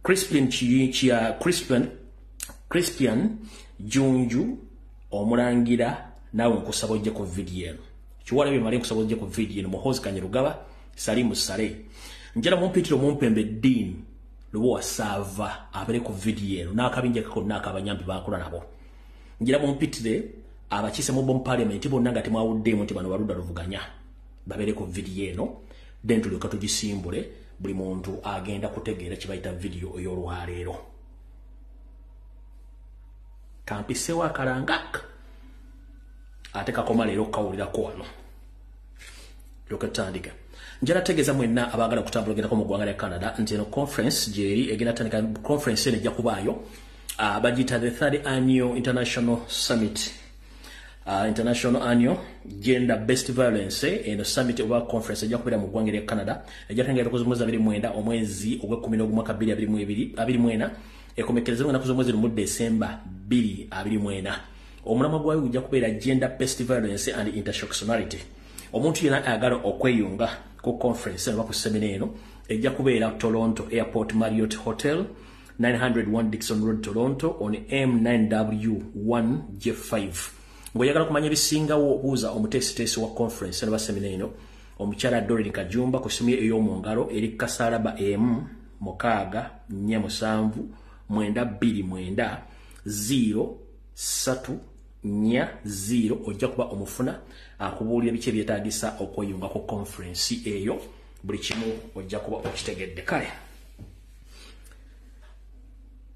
Crispin Chia, Crispian Junju omulangira, nawe nkusaba ojje ku video eno. Kiwala bye mali nkusaba ojje ku video eno. Muhoozi Kainerugaba, Salimu Saleh, njala mumpitiro mumpembe Dean Lubowa Sava abere ku video eno n'akabinja kako n'akabanyambi bakola nabo. Njala mumpitire abakiise mu bom parliament bonna nga temwawuddemu nti bano baludda luvuganya babere ku video eno, then tulyoka tugisimbule, buli muntu agenda kutegeera kye bayita video ey'olwaleero. Kampisewo akalangak ate kakoma leero kawulirako wano lyoka tutandika. Njala tegeeza mwenna abaagala okutambula ogendako mu ggwanga lya Canada nti eno conference gyeri egenda tandika. Conference eno ejja kubaayo, bagiyita the third annual international summit, international annual gender based violence. Eno summit oba conference ejja kubeera mu ggwanga lya Canada, ejja kutandika ennaku z'omwezi 29 omwezi ogw'ekkumi n'ogumu mwaka 2024, ekomekereze ennaku z'omwezi 1 Desemba 2024. Omulamwa gwayo gujja kubeera gender based violence and intersectionality. Omuntu yenna ayagala okweyunga ku conference eno oba ku seminar eno, ejja kubeera Toronto Airport Marriott Hotel, 901 Dixon Road, Toronto, on M9W1J5. Ng'oyagala kumanya ebisingawo, buuza omuteesiteesi wa conference eno ba seminar eno, omukyala Doreen Kajumba, ku ssimu ye ey'omu ngalo eri +1 647 929 0340. Ojja kuba omufuna akubuulira biki ebyetaagisa okweyunga ku conference eyo. Buli kimu ojja kuba okitegedde. Kale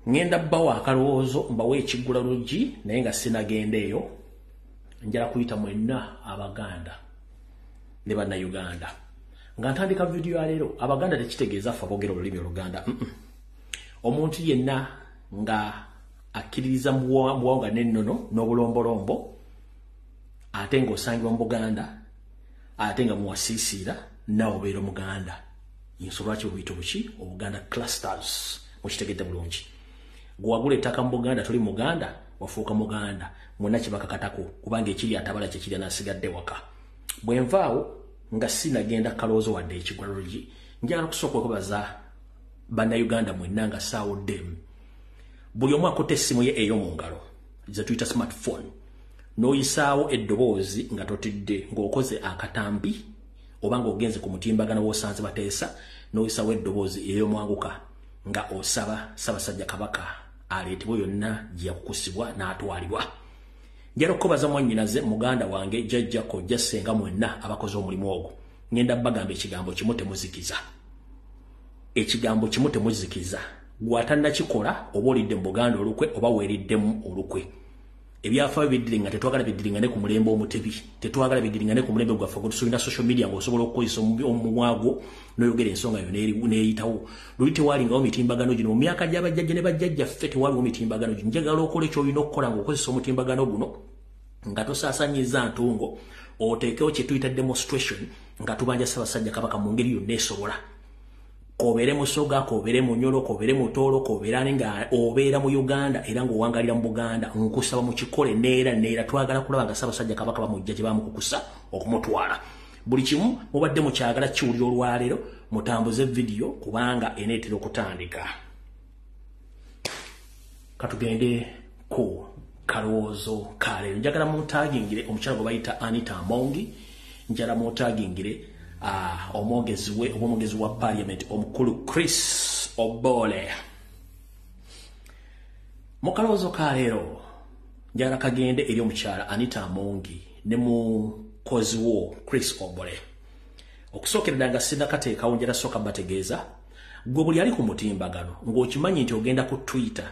ŋŋenda bbawa akalowoozo, mbawe ekiggula luggi, naye nga sinagenda eyo njala kuyita mwenna Abaganda ne Bannayuganda. Nga ntandika vidiyo ya leero, Abaganda tekitegeeza ffe aboogera olulimi Oluganda. Omuntu yenna nga akkiririza mu buwangwa n'ennono n'obulombolombo, ate ng'osangibwa mu Buganda, ate nga muwasiisiira, naawe obeera Omuganda. Ensonga lwaki bweyita obuki Obuganda clusters mukitegedde bulungi. Gwewagula ettaka mu Buganda, toli Muganda, wafuuka Muganda. Mwonna kibakakatako, kubanga ekiri atabala kyekirya n'asigadde waka. Bwe nvaawo nga sinagenda kalowoozo wadde ekigwalologi, njagala kusooka okwebaza Bannayuganda mwenna nga saawuddemu. Buli omu akutte essimu ye ey'omu ngalo ze tuyita smartphone, n'oyisaawo eddoboozi nga totidde, ng'okoze akatambi oba ng'ogenze ku mutimbagano w'osanze bateesa, n'oyisaawo eddoboozi ey'omwanguka nga osaba Ssaabasajja Kabaka aleetebwe yonna gye yakukusibwa n'atwalibwa. Njala okukobaza mwannyinaze, muganda wange, jjajja, kojja, ssenga, mwenna abakoze omulimu ogwo. Ngenda bagamba ekigambo kimu: temuzikiza. Ekigambo kimu: temuzikiza. Gw'atannakikola, oba olidde mu Buganda olukwe oba weeriddemu olukwe. Ebyafaayo biddiringana, tetwagala biddiringane ku mulembe Omutebi, tetwagala biddiringane ku mulembe gwaffe gwetusuubira. Social media ng'osobola okukozesa omumwa gwo n'oyogera ensonga yo n'eyitawo. Luli tewalingawo mitimbagano gino. Mu myaka gy'abajjajja ne bajjajjaffe tewaliwo mitimbagano gino. Njagala okola ekyolina okukola ng'okozesa omutimbagano guno nga tosaasanyiza ntungo, oteekewo kye tuyita demonstration nga tubanja Ssaabasajja Kabaka mu ngeri yonna esobola. Kobeere Musoga, kobeere Munyolo, kobeere Mutoolo, kobeere nga obeera mu Uganda era ng'owangalira mu Buganda, nkusaba mukikole neera neera. Twagala kulaba nga Ssaabasajja Kabaka bamujja gye bamukukusa okumutwala. Buli kimu mubadde mukyagala kiwulira olwaleero, mutambuze vidiyo kubanga eneetera okutandika. Katugende ku kalowoozo kaleero. Njagala muntagingire omukyala gwe bayita Anita Among, njagala muntagingire omwogezi we oba omwogezi wa parliament omukulu Chris Obore. Mu kalowoozo ka leero njagala kagende eri omukyala Anita Among ne mukozi wo Chris Obore. Okusookera nga sinnakateekawo, njala sooka bategeeza gwe buli ali ku mutimbagano ng'okimanyi nti ogenda ku Twitter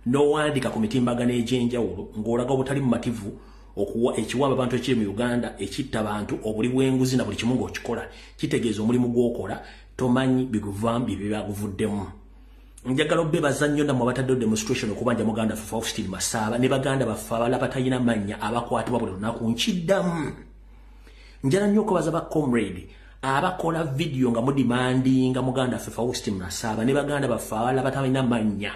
n'owandiika ku mitimbagano egy'enjawulo ng'olaga obutali mumativu okuwa ekiwamba abantu ekiri mu Uganda, ekitta abantu, obuli bw'enguzi na buli kimu, ng'okikola, kitegeeza omulimu gw'okola tomanyi biguvaamu bye bibaguvuddemu. Njagala obebaza nnyo nammwe abataddewo demonstration okubanja muganda ffe Faustin Masaaba ne baganda baffe abalala batalina mannya abakwatibwa buli lunaku. Nkiddamu, njala nnyo okwebaza ba comrade abakola vidiyo nga mudemandinga muganda ffe Faustin Masaaba ne baganda baffe abalala batalina mannya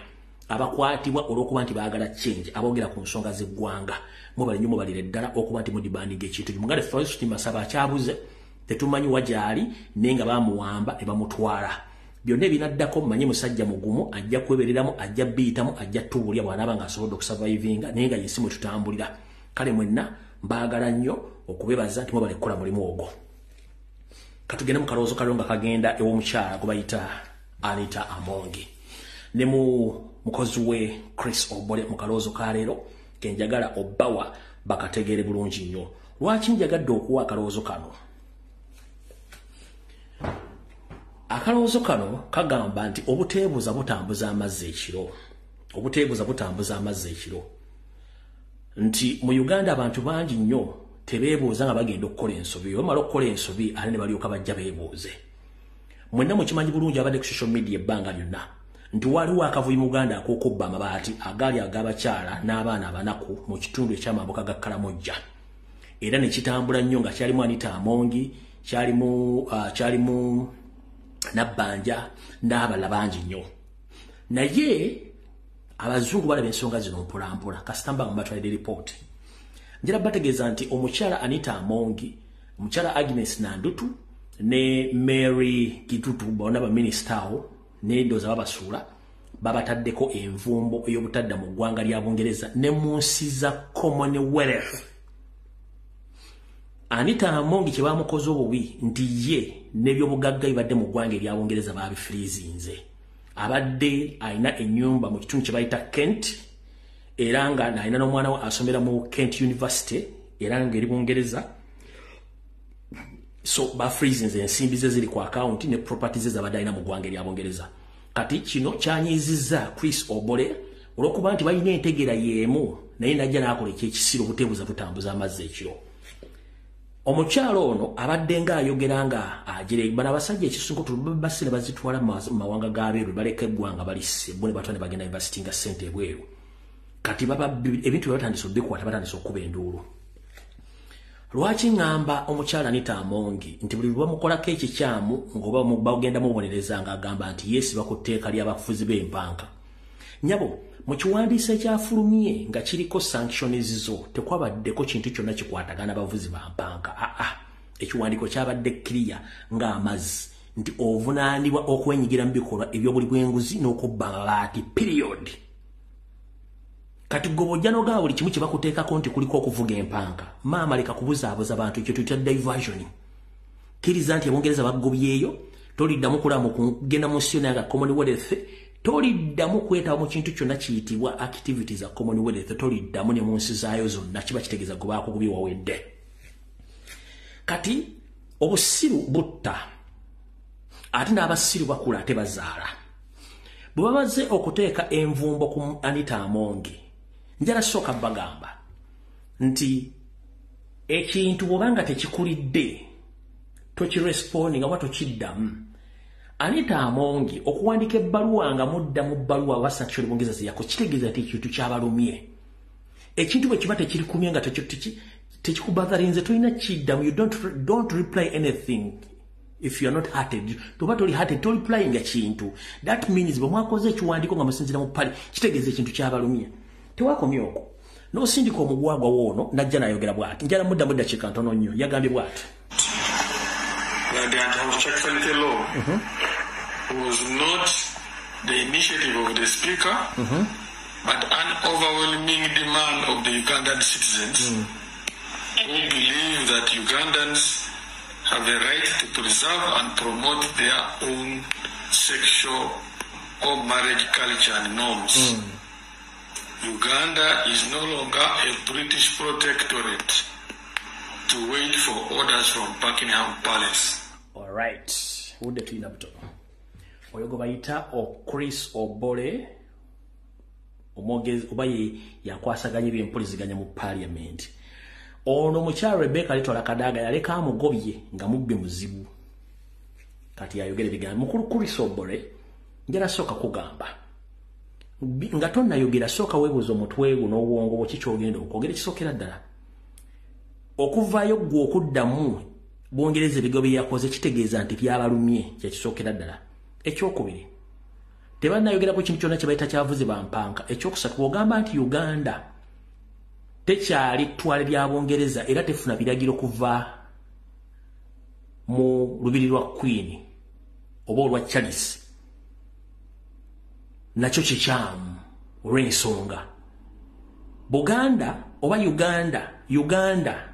abakwatibwa olw'okuba nti baagala change, aboogera ku nsonga z'eggwanga. Mubale nnyo, mubalire ddala okuba nti mudemandinga ekintu. Muganda Faustin Masaaba akyabuze, tetumanyi wa gy'ali, naye nga bamuwamba ne bamutwala. Byonna ebinaddako mmanyi musajja mugumu, ajja kwebereramu, ajja biyitamu, ajja tubuulya bw'anaaba ng'asobodde okusurvivinga, naye nga yensi mwe tutambulira. Kale mwenna mbaagala nnyo okubebaza nti mwebale kukola mulimu ogwo. Katugende mu kalowoozo kaliwo nga kagenda ew'omukyala gwe bayita Anita Amongi ne mu mukozi we Chris Obore. Mu kalowoozo ka leero ke njagala obbawa bakategeere bulungi nnyo. Lwaki njagadde okuwa akalowoozo kano? Akalowoozo kano kagamba nti obuteebuuza butambuza amazzi ekiro. Obuteebuuza butambuza amazzi ekiro. Nti mu Uganda abantu bangi nnyo tebeebuuza nga bagenda okukola ensobi. Bamala okukola ensobi ate ne balyoka bajja beebuuze. Mwenna mukimanyi bulungi abadde ku social media ebbanga lyonna nti waliwo akavuyo mu Uganda ak'okubba amabaati agaali ag'abakyala n'abaana abanaku mu kitundu eky'amambuka ga Kalamojja. Era ne kitambula nnyo nga kyalimu Anita Amongi, kyalimu Nabbanja n'abalala bangi nnyo. Naye abazungu balaba ensonga zino mpolampola, kasita mba nga mbatwalidde ripooti. Njala bategeeza nti omukyala Anita Amongi, omukyala Agnes Nandutu ne Mary Kitutu, bonna baminisita awo n'endowooza babasuula, babataddeko envumbo ey'obutadda mu ggwanga lya Bungereza ne mu nsi za Commonwealth. Anita Amongi kye bamukoze obubi nti ye n'ebyobugagga bibadde mu ggwanga erya Bungereza baabifiriizinze. Abadde alina ennyumba mu kitundu kye bayita Kent, era nga alina n'omwana we asomera mu Kent University era nga eri Bungereza. So bafreezinze ensimbi ze ziri ku account ne properties ze zabadde alina mu ggwanga erya Bungereza. Kati kino kyanyiizizza Chris Obore olw'okuba nti balina entegeera y'emu, naye najja n'akola ekyekisiro, obuteebuuza butambuza amazzi ekiro. Omukyalo ono abadde ng'ayogera nga agire bano abasajja ekisunkutu basi ne bazitwala mu mawanga g'abeeru, baleka eggwanga balisse bo ne batwala ne bagenda investinga ssente ebweru. Kati baba ebintu bye batandise obikwata, batandise okuba enduulu. Lwaki ŋŋamba omukyala Anita Amongi nti buli lwe bamukolako ekikyamu ng'oba bagenda mubonereza ng'agamba nti yeesiba ku tteeka ly'abafuzi b'empanka? Nnyabo, mu kiwandiiko ekyafulumye nga kiriko sanctions zo tekwabaddeko kintu kyonna kikwatagana bavuzi ba mpanka. Aa, ekiwandiiko kyabadde clear ng'amazzi nti ovunaanibwa okwenyigira mu bikolwa eby'obuli bw'enguzi n'okubba amabaati, period. Kati gwe bw'ojja n'ogamba buli kimu kye bakuteekako nti kuliko okuvuga empanka, maama leka kubuzaabuza bantu, ekyo tuyita diversion. Kkiriza nti Ebungereza bagobyeyo, toliddamu kulaba kugenda mu nsi yonna nga Commonwealth, toliddamu kwetaba mu kintu kyonna kiyitibwa activities za Commonwealth, toliddamu ne mu nsi zaayo zonna, kiba kitegeeza gwe baakugobye wawedde. Kati obusiru butta, ate n'abasiru bakula ate bazaala. Bwe bamaze okuteeka envumbo ku Anita Amongi, njala sooka bagamba nti ekintu bw'obanga tekikulidde tokirespondinga oba tokiddamu. Anita Amongi okuwandiika ebbaluwa nga mudda mu bbaluwa oba sanction Bungereza ze yako kitegeeza nti ekintu kyabalumye. Ekintu bwe kiba tekirikumye nga tekikubatharinze tolina kiddamu. You don't reply anything if you are not hurted. Toba toli hurted, to replyinga kintu. That means bwe mwakoze ekiwandiiko nga musinziira mu pali, kitegeeza ekintu kyabalumye. Tewakomye okwo, n'osindika omugwagwa woono najja n'ayogera bw'ati. Njala muddamu ddakiika ntono nnyo. Yagambye bw'ati: that the anti-homosexuality law was not the initiative of the speaker, but an overwhelming demand of the Ugandan citizens who believe that Ugandans have a right to preserve and promote their own sexual or marriage culture and norms. Uganda is no longer a British protectorate to wait for orders from Buckingham Palace. Alright, budde tulina butono. Oyo gwe bayita o Chris Obore, omwogezi oba ye yakwasaganya ebyempuliziganya mu parliament. Ono mukyala Rebecca Alitwala Kadaga yaleka amugobye nga mubbi muzibu. Kati yayogera ebigambo. Mukulu Chris Obore, njala sooka kugamba nga tonnayogera, sooka weebuuza omutwe gwo n'obwongo bwo ki ky'ogenda okwogera. Ekisookera ddala, okuvaayo ggwe okuddamu Bungereza ebigo bye yakoze kitegeeza nti byabalumye, kyekisookera ddala. Ekyokubiri, tebannayogerako kintu kyonna kye bayita kyavuzi bampanka. Ekyokusatu, bw'ogamba nti Uganda tekyali ttwale lya Bungereza era tefuna biragiro kuva mu lubiri lwa Queen oba olwa Charles. Nakyo kikyamu olw'ensonga Buganda oba Uganda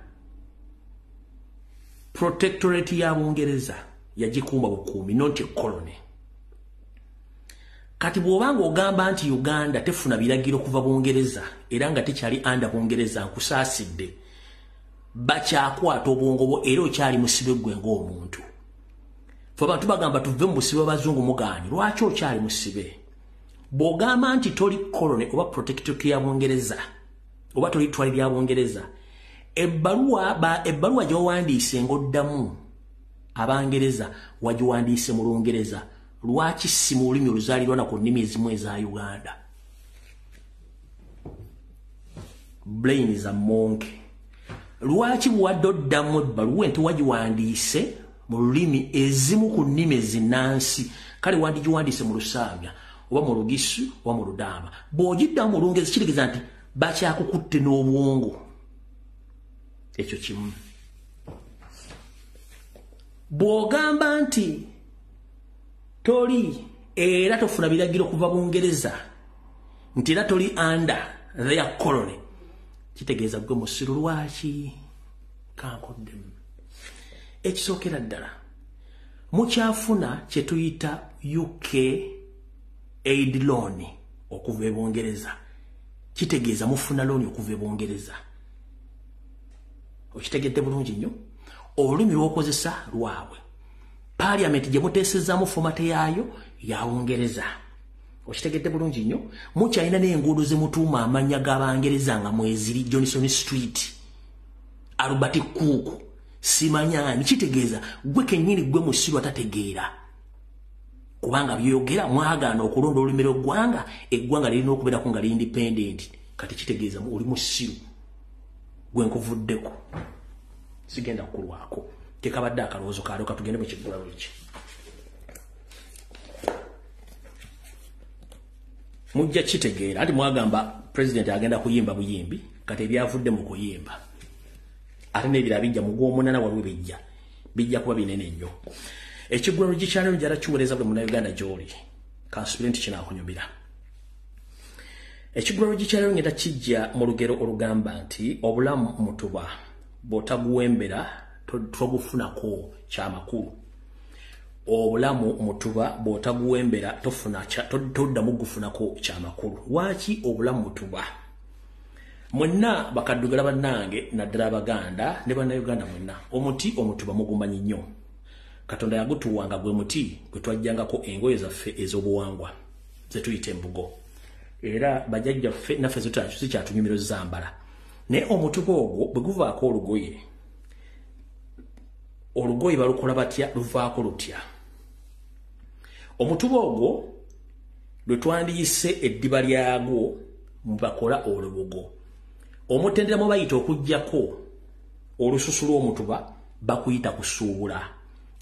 protectorate ya Bungereza yagikuuma bukuumi, not a colony. Kati bw'obanga ogamba nti Uganda tefuna biragiro kuva Bungereza era nga tekyali under Bungereza, nkusaasidde, bakyakwata obwongo bwo era okyali musibe ggwe ng'omuntu. Ffe abantu bagamba tuve mu busibe, abazungu mugaanyi. Lwaki okyali musibe? Bw'ogamba nti toli colony oba protectorate ya Bungereza oba toli twali lya Bungereza, ebbaluwa gy'owandiise ng'oddamu Abangereza wagiwandiise mu Lungereza. Lwaki si mu lulimi oluzaalirwana ku nnimi ezimu eza Uganda? Brain is a monkey. Lwaki bwadde oddamu ebbaluwa nti wagiwandiise mu lulimi ezimu ku nnimi ezinnansi? Kale wandigiwandiise mu Lusamya oba mu Lugisu oba mu Ludaama. Bw'ogiddamu mu Lungereza kitegeeza nti bakyakukutte n'obwongo. Ekyo kimu. Bw'ogamba nti toli era tofuna biragiro kuva Bungereza, nti era toli under their colony, kitegeeza gwe musiru. Lwaki? Kankoddemu. Ekisookera ddala, mukyafuna kye tuyita UK aid loan okuva e Bungereza. Kitegeeza mufuna loan okuva e Bungereza. Okitegedde bulungi nnyo? Olulimi lw'okozesa lwabwe, parliament gye muteesezaamu format yaayo ya Bungereza. Okitegedde bulungi nnyo? Mukyalina n'enguudo ze mutuuma amannya g'Abangereza nga mweziri Johnson Street, Albert Cook, simanyani. Kitegeeza gwe kennyini gwe musiru atategeera, kubanga byogera mwagaana okulonda olulimi lw'eggwanga. Eggwanga lirina okubeerako nga li independent. Kati kitegeeza oli musiru gwe. Nkuvuddeko, sigenda kukulwako, tekabadde akalowoozo kaalo. Katugende mu kiggulawo eki. Mujja kitegeera anti mwagamba president agenda kuyimba buyimbi. Kati ebyavudde mu kuyimba ate n'ebirala bijja mu gw'omunaana, waliwo bijja kuba binene nnyo. Ekiggulano gikyalimu njala kiweereza buli Munnayuganda gy'oli, kansubire nti kinaakunyumira. Ekiggulano gikyalimu ngenda kijja mu lugero olugamba nti obulamu mutuba, bw'otaguwembera tobufunako kyamakulu. Obulamu mutuba, bw'otaguwembera tofuna, toddamu gufunako kyamakulu. Lwaki obulamu mutuba? Mwenna bakaddugala bannange, naddala Abaganda ne Bannayuganda mwenna, omuti omutuba mugumanyi nnyo. Katonda yagutuwanga, gwe muti gwe twajjangako engoye zaffe ez'obuwangwa ze tuyita embugo, era bajjajjaffe naffe zikyatunyumira zambala. Naye omutuba ogwo bwe guvaako olugoye, olugoye balukola batya? Luvaako lutya? Omutuba ogwo lwe twandiyise eddiba lyagwo mubakola olubugo. Omutendera mwe bayita okuggyako olususu lw'omutuba bakuyita kusuubula,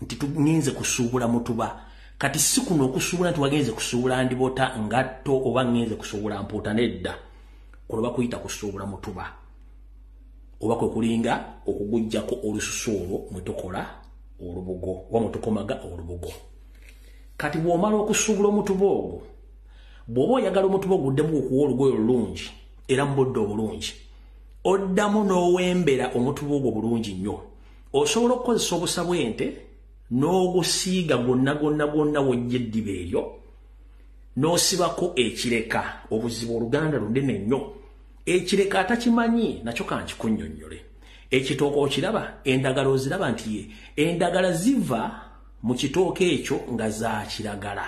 nti tugenze kusuubula mutuba. Kati si kuno okusuubula nti wagenze kusuubula ndibota, ngatto oba ngenze kusuubula mpuuta, nedda. Kuno bakuyita kusuubula mutuba, oba kwe kulinga okuguggyako olususu olwo mwe tukola olubugo oba mwe tukomaga olubugo. Kati bw'omala okusuubula omutuba ogwo, bw'oba oyagala omutuba oguddemu okuwa olugoye olulungi era mu budde obulungi, oddamu n'owembera omutuba ogwo bulungi nnyo. Osobola okukozesa obusa bw'ente n'ogusiiga gwonna gwonna gwonna wojja eddiba eryo, n'osibako ekireka. Obuzibu Oluganda lunene nnyo, ekireka atakimanyi nakyo kankikunnyonnyole. Ekitooke okiraba, endagala oziraba nti ye endagala ziva mu kitooke ekyo nga za kiragala,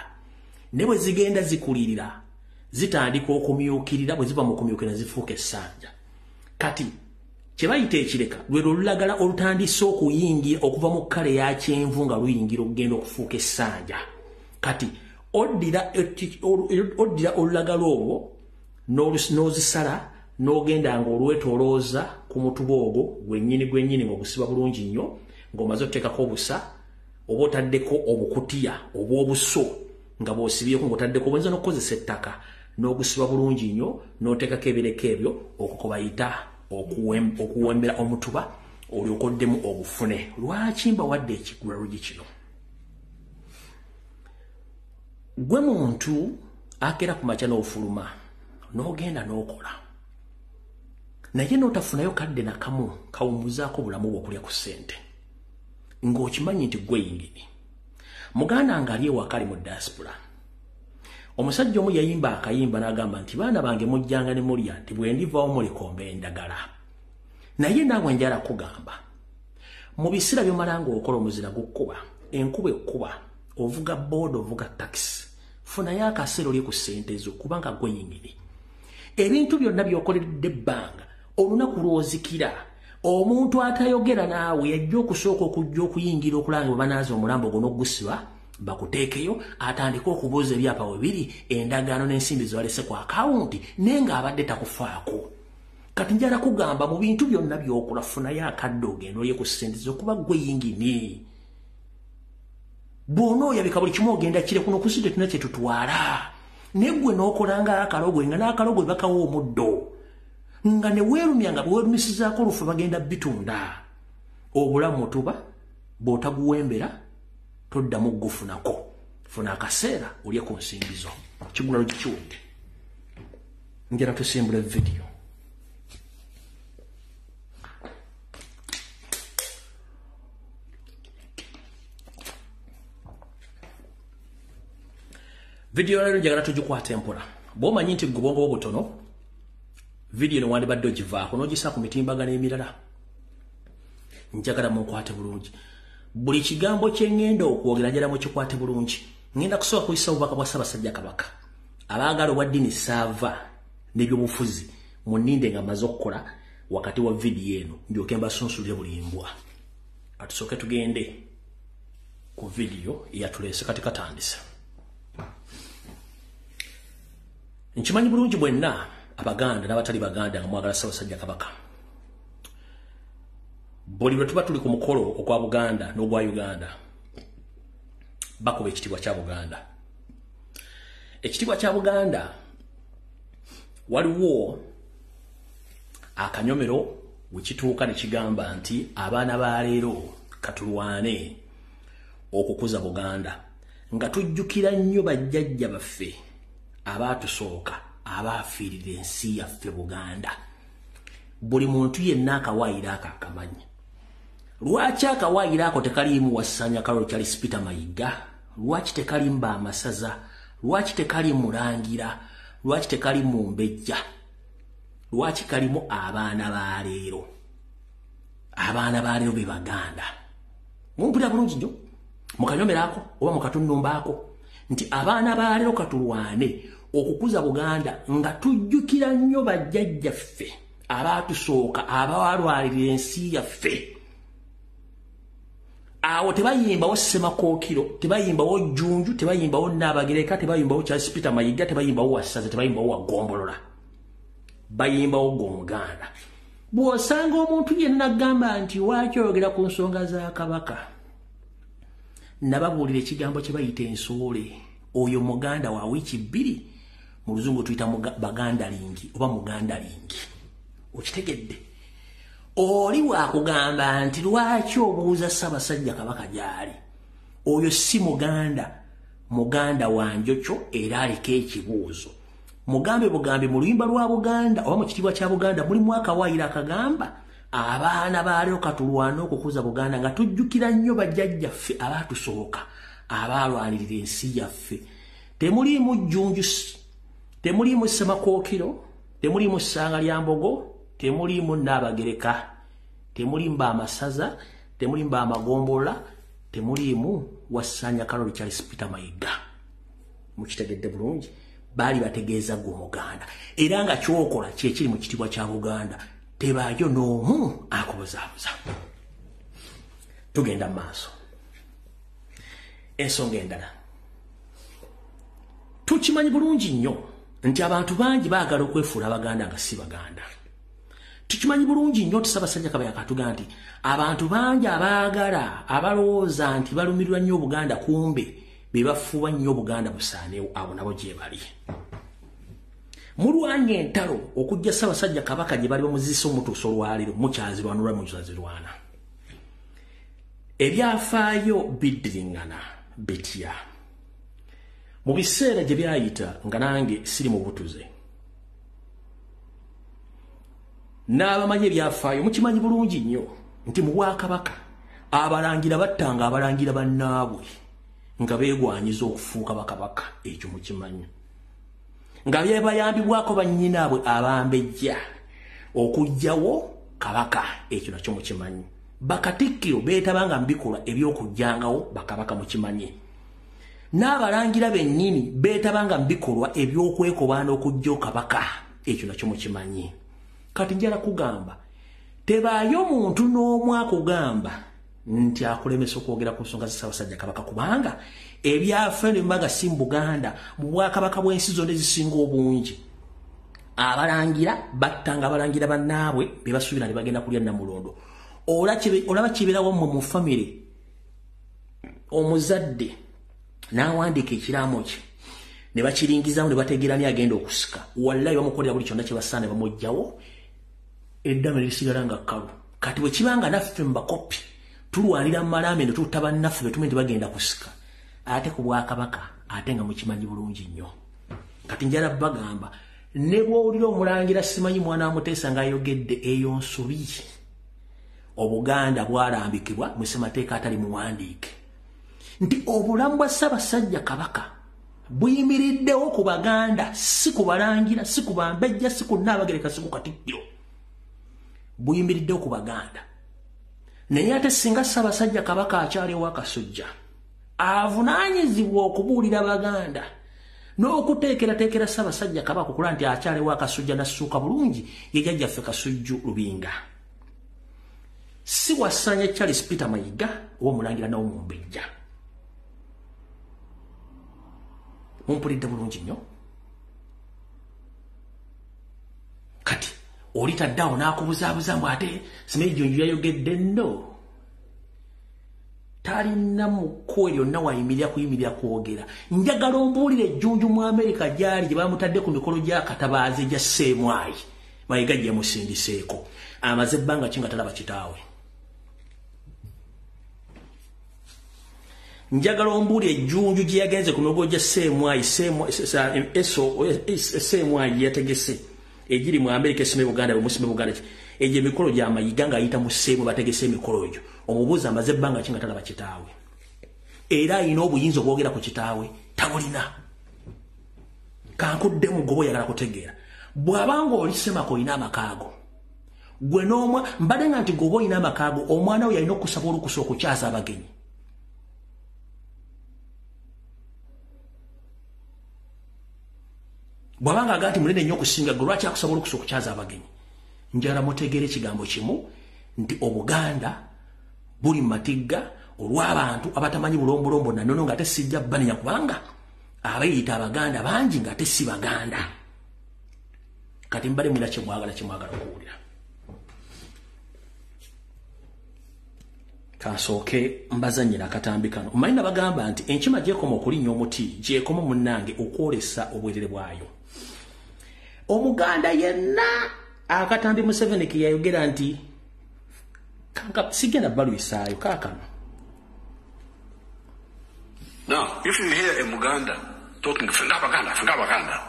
ne bwe zigenda zikulirira zitandika okumyukirira, bwe ziva mu kumyukirira zifuuka essanja. Kati kye bayita ekireka lwe lulagala olutandise okuyingira okuva mu kkala eya kyenvu nga luyingira okugenda okufuuka essanja. Kati oddira olulagala olwo n'ozisala n'ogenda ng'olwetoolooza ku mutuba ogwo gwennyini gwennyini, ng'ogusiba bulungi nnyo, ng'omaze oteekako obusa oba otaddeko obukutiya obw'obuso nga bw'osibyeko, ng'otaddeko, oyinza n'okukozesa ettaka n'ogusiba bulungi nnyo n'oteekako ebireka ebyo. Okwo kwe bayita okuwembera omutuba, olyoke oddemu ogufune. Lwaki mbawadde ekigulalugi kino? Gwe muntu Akera ku makya n'ofuluma n'ogenda n'okola, naye n'otafunayo kadde nakamu kawummuzaako bulamu bw'okulya ku ssente, ng'okimanyi nti gwe yingini. Muganda ng'ali ewaka ali mu diaspora, omusajja omu yayimba akayimba n'agamba nti baana bange mujjanga ne mulya, nti bwe ndivaawo mulikomba endagala. Naye naawe njala kugamba, mu biseera by'omala ng'okola omuzira gukkuba, enkuba ekkuba, ovuga booda, ovuga takisi, funayo akaseera olye ku ssente zo, kubanga gwe yingini. Ebintu byonna by'okoleredde ebbanga, olunaku lw'ozikira, omuntu atayogera naawe yajja okusooka okujja okuyingira okulanga bwe banaaza omulambo gwo n'ogusiba, bakuteekeyo, atandike okubuuza ebyapa we biri, endagaano n'ensimbi ze walese ku akawunti, naye ng'abadde takufaako. Kati njala kugamba, mu bintu byonna by'okola funayo akadde ogenda olye ku ssente zo, kuba gwe yingini. Bw'onooyabika buli kimu ogenda kire kuno ku nsi tetulina kye tutwala. Naye gwe n'okola ng'akalogwe, nga n'akalogwe bakawa omuddo, nga ne weerumya nga bwe weerumisizaako olufu bagenda bitunda. Obulamu tuba bw'otaguwembera toddamu gufunako. Funa akaseera olye ku nsimbi zo. Kigula kiwedde. Njala tusimbula vidiyo. Vidiyo leero njagala tugikwata empola. Bw'omanyi nti gubongo obutono, vidiyo eno wandibadde ogivaako n'ogisa ku mitimbagano emirala. Njagala munkwate bulungi. Buli kigambo kye ŋŋenda okwogera njagala mukikwate bulungi. Ŋŋenda kusooka kuyisa obubaka bwa Ssaabasajja Kabaka. Abaagala obwa ddiini saava n'ebyobufuzi munninde nga mmaze okukola wakati wa vidiyo eno, ndyoke mbasunsulire buli mbwa. Katusooke tugende ku vidiyo eyatuleese kati katandise. Nkimanyi bulungi bwenna Abaganda n'abatali Baganda nga mwagala Ssaabasajja Kabaka. Buli lwe tuba tuli ku mukolo ogwa Buganda n'ogwa Uganda, bakuba ekitiibwa kya Buganda. Ekitiibwa kya Buganda waliwo akanyomero we kituuka ne kigamba nti abaana ba leero katulwane okukuza Buganda, nga tujjukira nnyo bajjajja baffe abaatusooka abaafiirira ensi yaffe Buganda. Buli muntu yenna akawaayiro ako akamanyi. Lwaki akawaayiro ako tekaliimu Wassanya Kalolo Charles Peter Mayiga? Lwaki tekalimu Bamasaza? Lwaki tekalimu Mulangira? Lwaki tekalimu Mbejja? Lwaki kalimu abaana ba leero? Abaana ba leero be Baganda. Mumpulira bulungi nnyo mukanyomero ako oba mukatunnumba ako nti abaana ba leero katulwane okukuza Buganda nga tujjukira nnyo bajjajjaffe abaatusooka abaalwalirira ensi yaffe. Awo tebayimbawo Ssemakookiro, tebayimbawo Jjunju, tebayimbawo Nnaabagereka, tebayimbawo Charles Peter Mayiga, tebayimbawo Wassaza, tebayimbawo Wagombolola, bayimbawo gwe Omuganda. Bw'osanga omuntu yenna agamba nti lwaki oyogera ku nsonga za Kabaka, nababuulira ekigambo kye bayita ensoole. Oyo muganda wa wiiki 2, mu luzungu tuyita bagandalingi oba mugandalingi. Okitegedde? Oli wakugamba nti lwaki obuuza Ssaabasajja Kabaka gy'ali, oyo si muganda, muganda wa njokyo era aliko ekibuuzo. Mugambe bugambe mu luyimba lwa Buganda oba mu kitiibwa kya Buganda mulimu akawaayiro akagamba abaana ba leero katulwane okukuza Buganda nga tujjukira nnyo bajjajjaffe abaatusooka abaalwanirira ensi yaffe. Temuliimu Jjunju, temuliimu Ssemakookiro, temuliimu Ssanga lya Mbogo, temuliimu Nnaabagereka, temuliimu Bamasaza, temuliimu Bamagombolola, temuliimu Wassanya Kalolo Charles Peter Mayiga. Mukitegedde bulungi? Baali bategeeza gwe Omuganda, era nga kyokola kyekiri mu kitiibwa kya Buganda. Tebaayo n'omu akubuzaabuza. Tugenda mu maaso. Ensonga endala, tukimanyi bulungi nnyo nti abantu bangi baagala okwefuula Abaganda nga si Baganda. Tukimanyi bulungi nnyo nti Ssaabasajja Kabaka yakatugamba nti abantu bangi abaagala abalowooza nti balumirirwa nnyo Obuganda, kumbe be bafuuba nnyo Obuganda busaaneewo, abo nabo gye bali. Mulwanye entalo okujja Ssaabasajja Kabaka gye bali bamuzisa omutuusa olwaleero, mukyazirwana olwa mukyazirwana. Ebyafaayo biddiriŋŋana bitya? Mu biseera gye byayita nga nange siri mu butuze, n'abamanyi ebyafaayo mukimanyi bulungi nnyo nti mu bwakabaka abalangira battanga abalangira bannaabwe nga beegwanyiza okufuuka bakabaka. Ekyo mukimanyi. Nga byebayambibwako bannyinaabwe abambejja okuggyawo kabaka. Ekyo nakyo mukimanyi. Bakatikkiro beetabanga mu bikolwa eby'okugjangawo bakabaka, mukimanyi. N'abalangira bennyini beetabanga mu bikolwa eby'okwekobaana okuggyawo kabaka. Ekyo nakyo mukimanyi. Kati njala kugamba, tebaayo muntu n'omu akugamba nti akulemesa okwogera ku nsonga za Ssaabasajja Kabaka, kubanga ebyafaayo ne biba si mu Buganda, mu bwakabaka bw'ensi zonna ezisinga obungi, abalangira battanga abalangira bannaabwe be basuubira ne bagenda kulya Nnamulondo. Olaba kibeerawo mmwe mu famire, omuzadde n'awandiika ekiraamo kye ne bakiringizaamu ne bategeera ani agenda okusika. Wallayi bamukolera buli kyonna kye basaana ne bamuggyawo, eddame ne lisigala nga kkalu. Kati bwe kibanga naffe mu bakopi tulwanira mu malaame ne tutta bannaffe be tumanyi nti bagenda kusika, ate ku bwakabaka ate nga mukimanyi bulungi nnyo. Kati njala bagamba, ne bw'owulira omulangira simanyi mwana wa Muteesa ng'ayogedde, eyo nsobi. Obuganda bwalambikibwa mu ssemateeka atali muwandiike nti obulamu bwa Ssaabasajja Kabaka buyimiriddewo ku Baganda, si ku balangira, si ku bambejja, si ku Nnaabagereka, si ku Katikkiro. Buyimiriddewo ku Baganda. Naye ate singa Ssaabasajja Kabaka akyaliwo akasujja, avunaanyizibwa okubuulira Baganda n'okuteekerateekera Ssaabasajja Kabaka okulaba nti akyaliwo akasujja n'assuuka bulungi, ye jjajjaffe Kasujju Lubinga. Si wasanya Charles Peter Mayiga oba omulangira nawo Mumbejja. Mumpulidde bulungi nnyo. Kati oli taddawo n'akubuzaabuza mbu ate simanyi Jjunju yayogedde. Nno talina mu kkubo lyonna wayimirira kuyimirira kwogera. Njagala ombuulire Ejjunju mu Amerika gy'ali gye bamutadde ku mikolo gya Katabaazi egya Seemwayi Mayiga gye yamusindiseeko. Amaze ebbanga ki nga talaba kitaawe? Njagala ombuulire Ejjunju gye yagenze ku mikolo gya Seemwayi, Seemwayi gye yategese egiri mu Amerika, esime Buganda, bwemusime Buganda, egyo emikolo gya Mayiga ng'ayita mu Seemwe bategese emikolo egyo. Omubuuzi amaze ebbanga ki nga talaba kitaawe? Era ayina obuyinza obwogera ku kitaawe? Tabulina. Kankuddemu, goba oyagala kutegeera. Bw'abanga oli Semaka, olina amakaago gwe n'omwa mbadde nga nti goba olina amakaago, omwana we yalina okusaba olukusa okukyaza abagenyi. Bw'abanga aga nti munene nnyo okusinga gwe, lwaki akusaba olukusa okukyaza abagenyi? Njagala mutegeere ekigambo kimu nti Obuganda buli mu matigga olw'abantu abatamanyi bulombolombo nanono, nga ate sijja banenya kubanga abeeyita Abaganda bangi nga ate si Baganda. Kati mbale mwina kyemwagala okuwulira. Kansooke mbazannyira akatambi kano. Omanyi nabagamba nti enkima gyekoma okulinnya omuti, gyekoma munnange okwolesa obwerere bwayo. Omuganda yenna akatambi Museveni ke yayogera nti sigenda balwisaayo kaakano. Now, if you hear a Muganda talking, "Ffe nga Baganda, ffe nga Baganda,"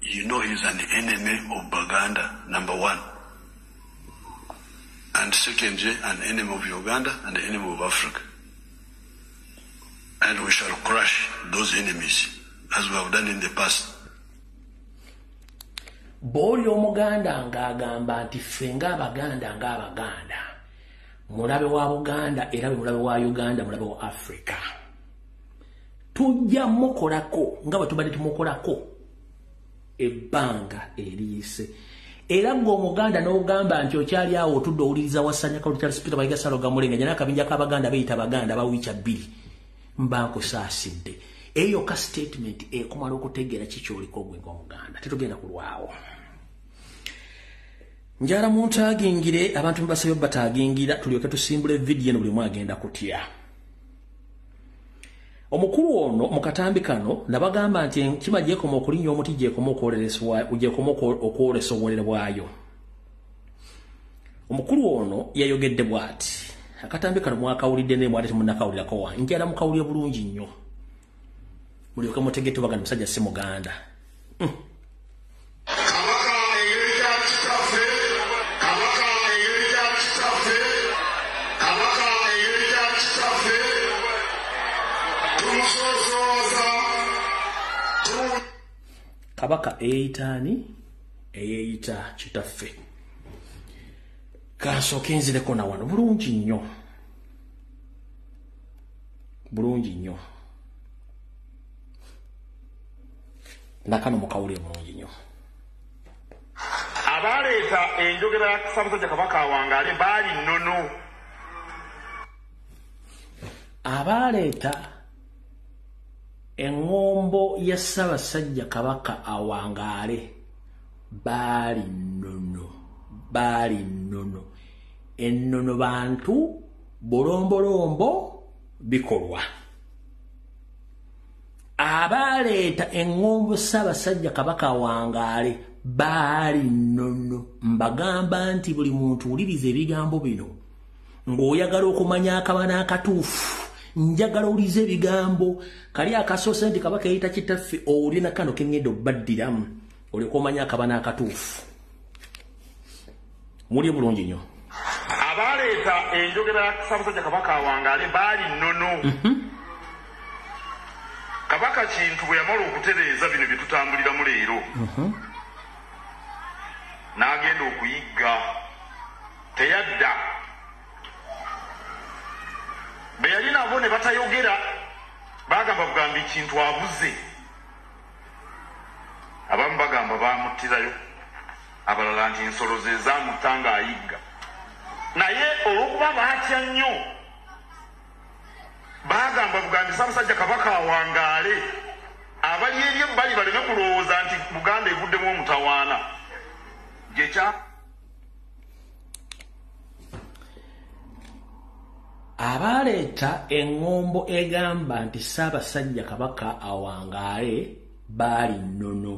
you know he's an enemy of Baganda, number one. And secondly, an enemy of Uganda and an enemy of Africa. And we shall crush those enemies as we have done in the past. Bw'oli Omuganda ng'agamba nti ffe ng'Abaganda ng'Abaganda, mulabe wa Buganda era bwe mulabe wa Uganda, mulabe wa Africa, tujja mukolako nga bwe tubadde tumukolako ebbanga eriyise. Era ng'Omuganda n'ogamba nti okyali awo otudde owuliriza Wasanya Charles Peter Mayiga Saloga Mulenganya n'akabinja k'Abaganda beeyita Baganda bawiikya bbiri, mba nkusaasidde. Eyo ka statement ekumala okutegeera kikyoliko gwe ng'Omuganda. Tetugenda kulwawo. Njala muntu agingire abantu mubasabye batagingira, tulyoke tusimbule vidiyo eno. Buli omu agenda kutya. Omukulu ono mu katambi kano nabagamba nti enkima gyekoma okulinnya omuti, gyekoma okwolesa obwerere bwayo. Omukulu ono yayogedde bw'ati. Akatambi kano mwakawulidde naye mwate temunnakawulirako wa. Njala mukawulire bulungi nnyo. Mulyoke mutegete baganda musajja si muganda. Kabaka eyeyita kitaffe, Kabaka eyeyita kitaffe, Kabaka eyeyita kitaffe, tumusoosooza. Kabaka eyeyita ani? Eyeyita kitaffe. Kansooke nzireko na wano bulungi nnyo. Bulungi nnyo. Nakano mukawulire bulungi nnyo. Abaleeta enjogera ya Ssaabasajja Kabaka awangaale baali nnono. Abaleeta eŋŋombo ya Ssaabasajja Kabaka awangaale baali nnono. Baali nnono. Ennono bantu bulombolombo bikolwa. Abaleeta eŋŋombo Ssaabasajja Kabaka awangaale baali nnono. Mbagamba nti buli muntu wuliriza ebigambo bino ng'oyagala okumanya akabana akatuufu. Njagala owulirize ebigambo kali akasoose nti Kabaka eyita kitaffe, owulire na kano ke ŋŋenda obbaddiramu olyoke omanye akabana akatuufu. Mulye bulungi nnyo. Abaleeta enjogera ya Ssaabasajja Kabaka awangaale baali nnono. Kabaka Kintu bwe yamala okutereeza bino bye tutambuliramu leero, n'agenda okuyigga, teyadda. Be yali nabo ne batayogera, bagamba bugambi Kintu abuze. Abamu bagamba baamuttirayo, abalala nti ensolo ze zaamutta ng'ayigga. Naye olw'okuba baatya nnyo, bagamba bugambi Ssaabasajja Kabaka awangaale. Abali eri ebbali baleme kulowooza nti Buganda eguddemu omutawaana. Gyekya abaleeta eŋŋombo egamba nti Ssaabasajja Kabaka awangaale baali nnono.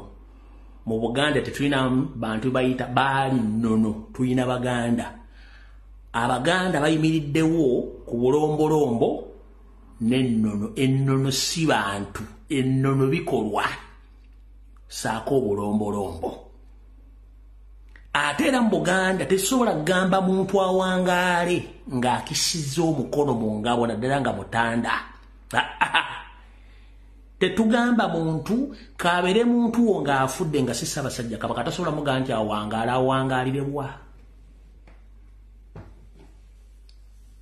Mu Buganda tetulina bantu bayita baali nnono, tulina Baganda. Abaganda bayimiriddewo ku bulombolombo n'ennono. Ennono si bantu, ennono bikolwa saako obulombolombo. Ate era mu Buganda tesobola kugamba muntu awangaale ng'akisizza omukono mu ngabo naddala nga mutanda. Tetugamba muntu kabeere muntu wo ng'afudde nga si Ssaabasajja Kabaka, tasobola mugamba nti awangaale, awangaalire bwa.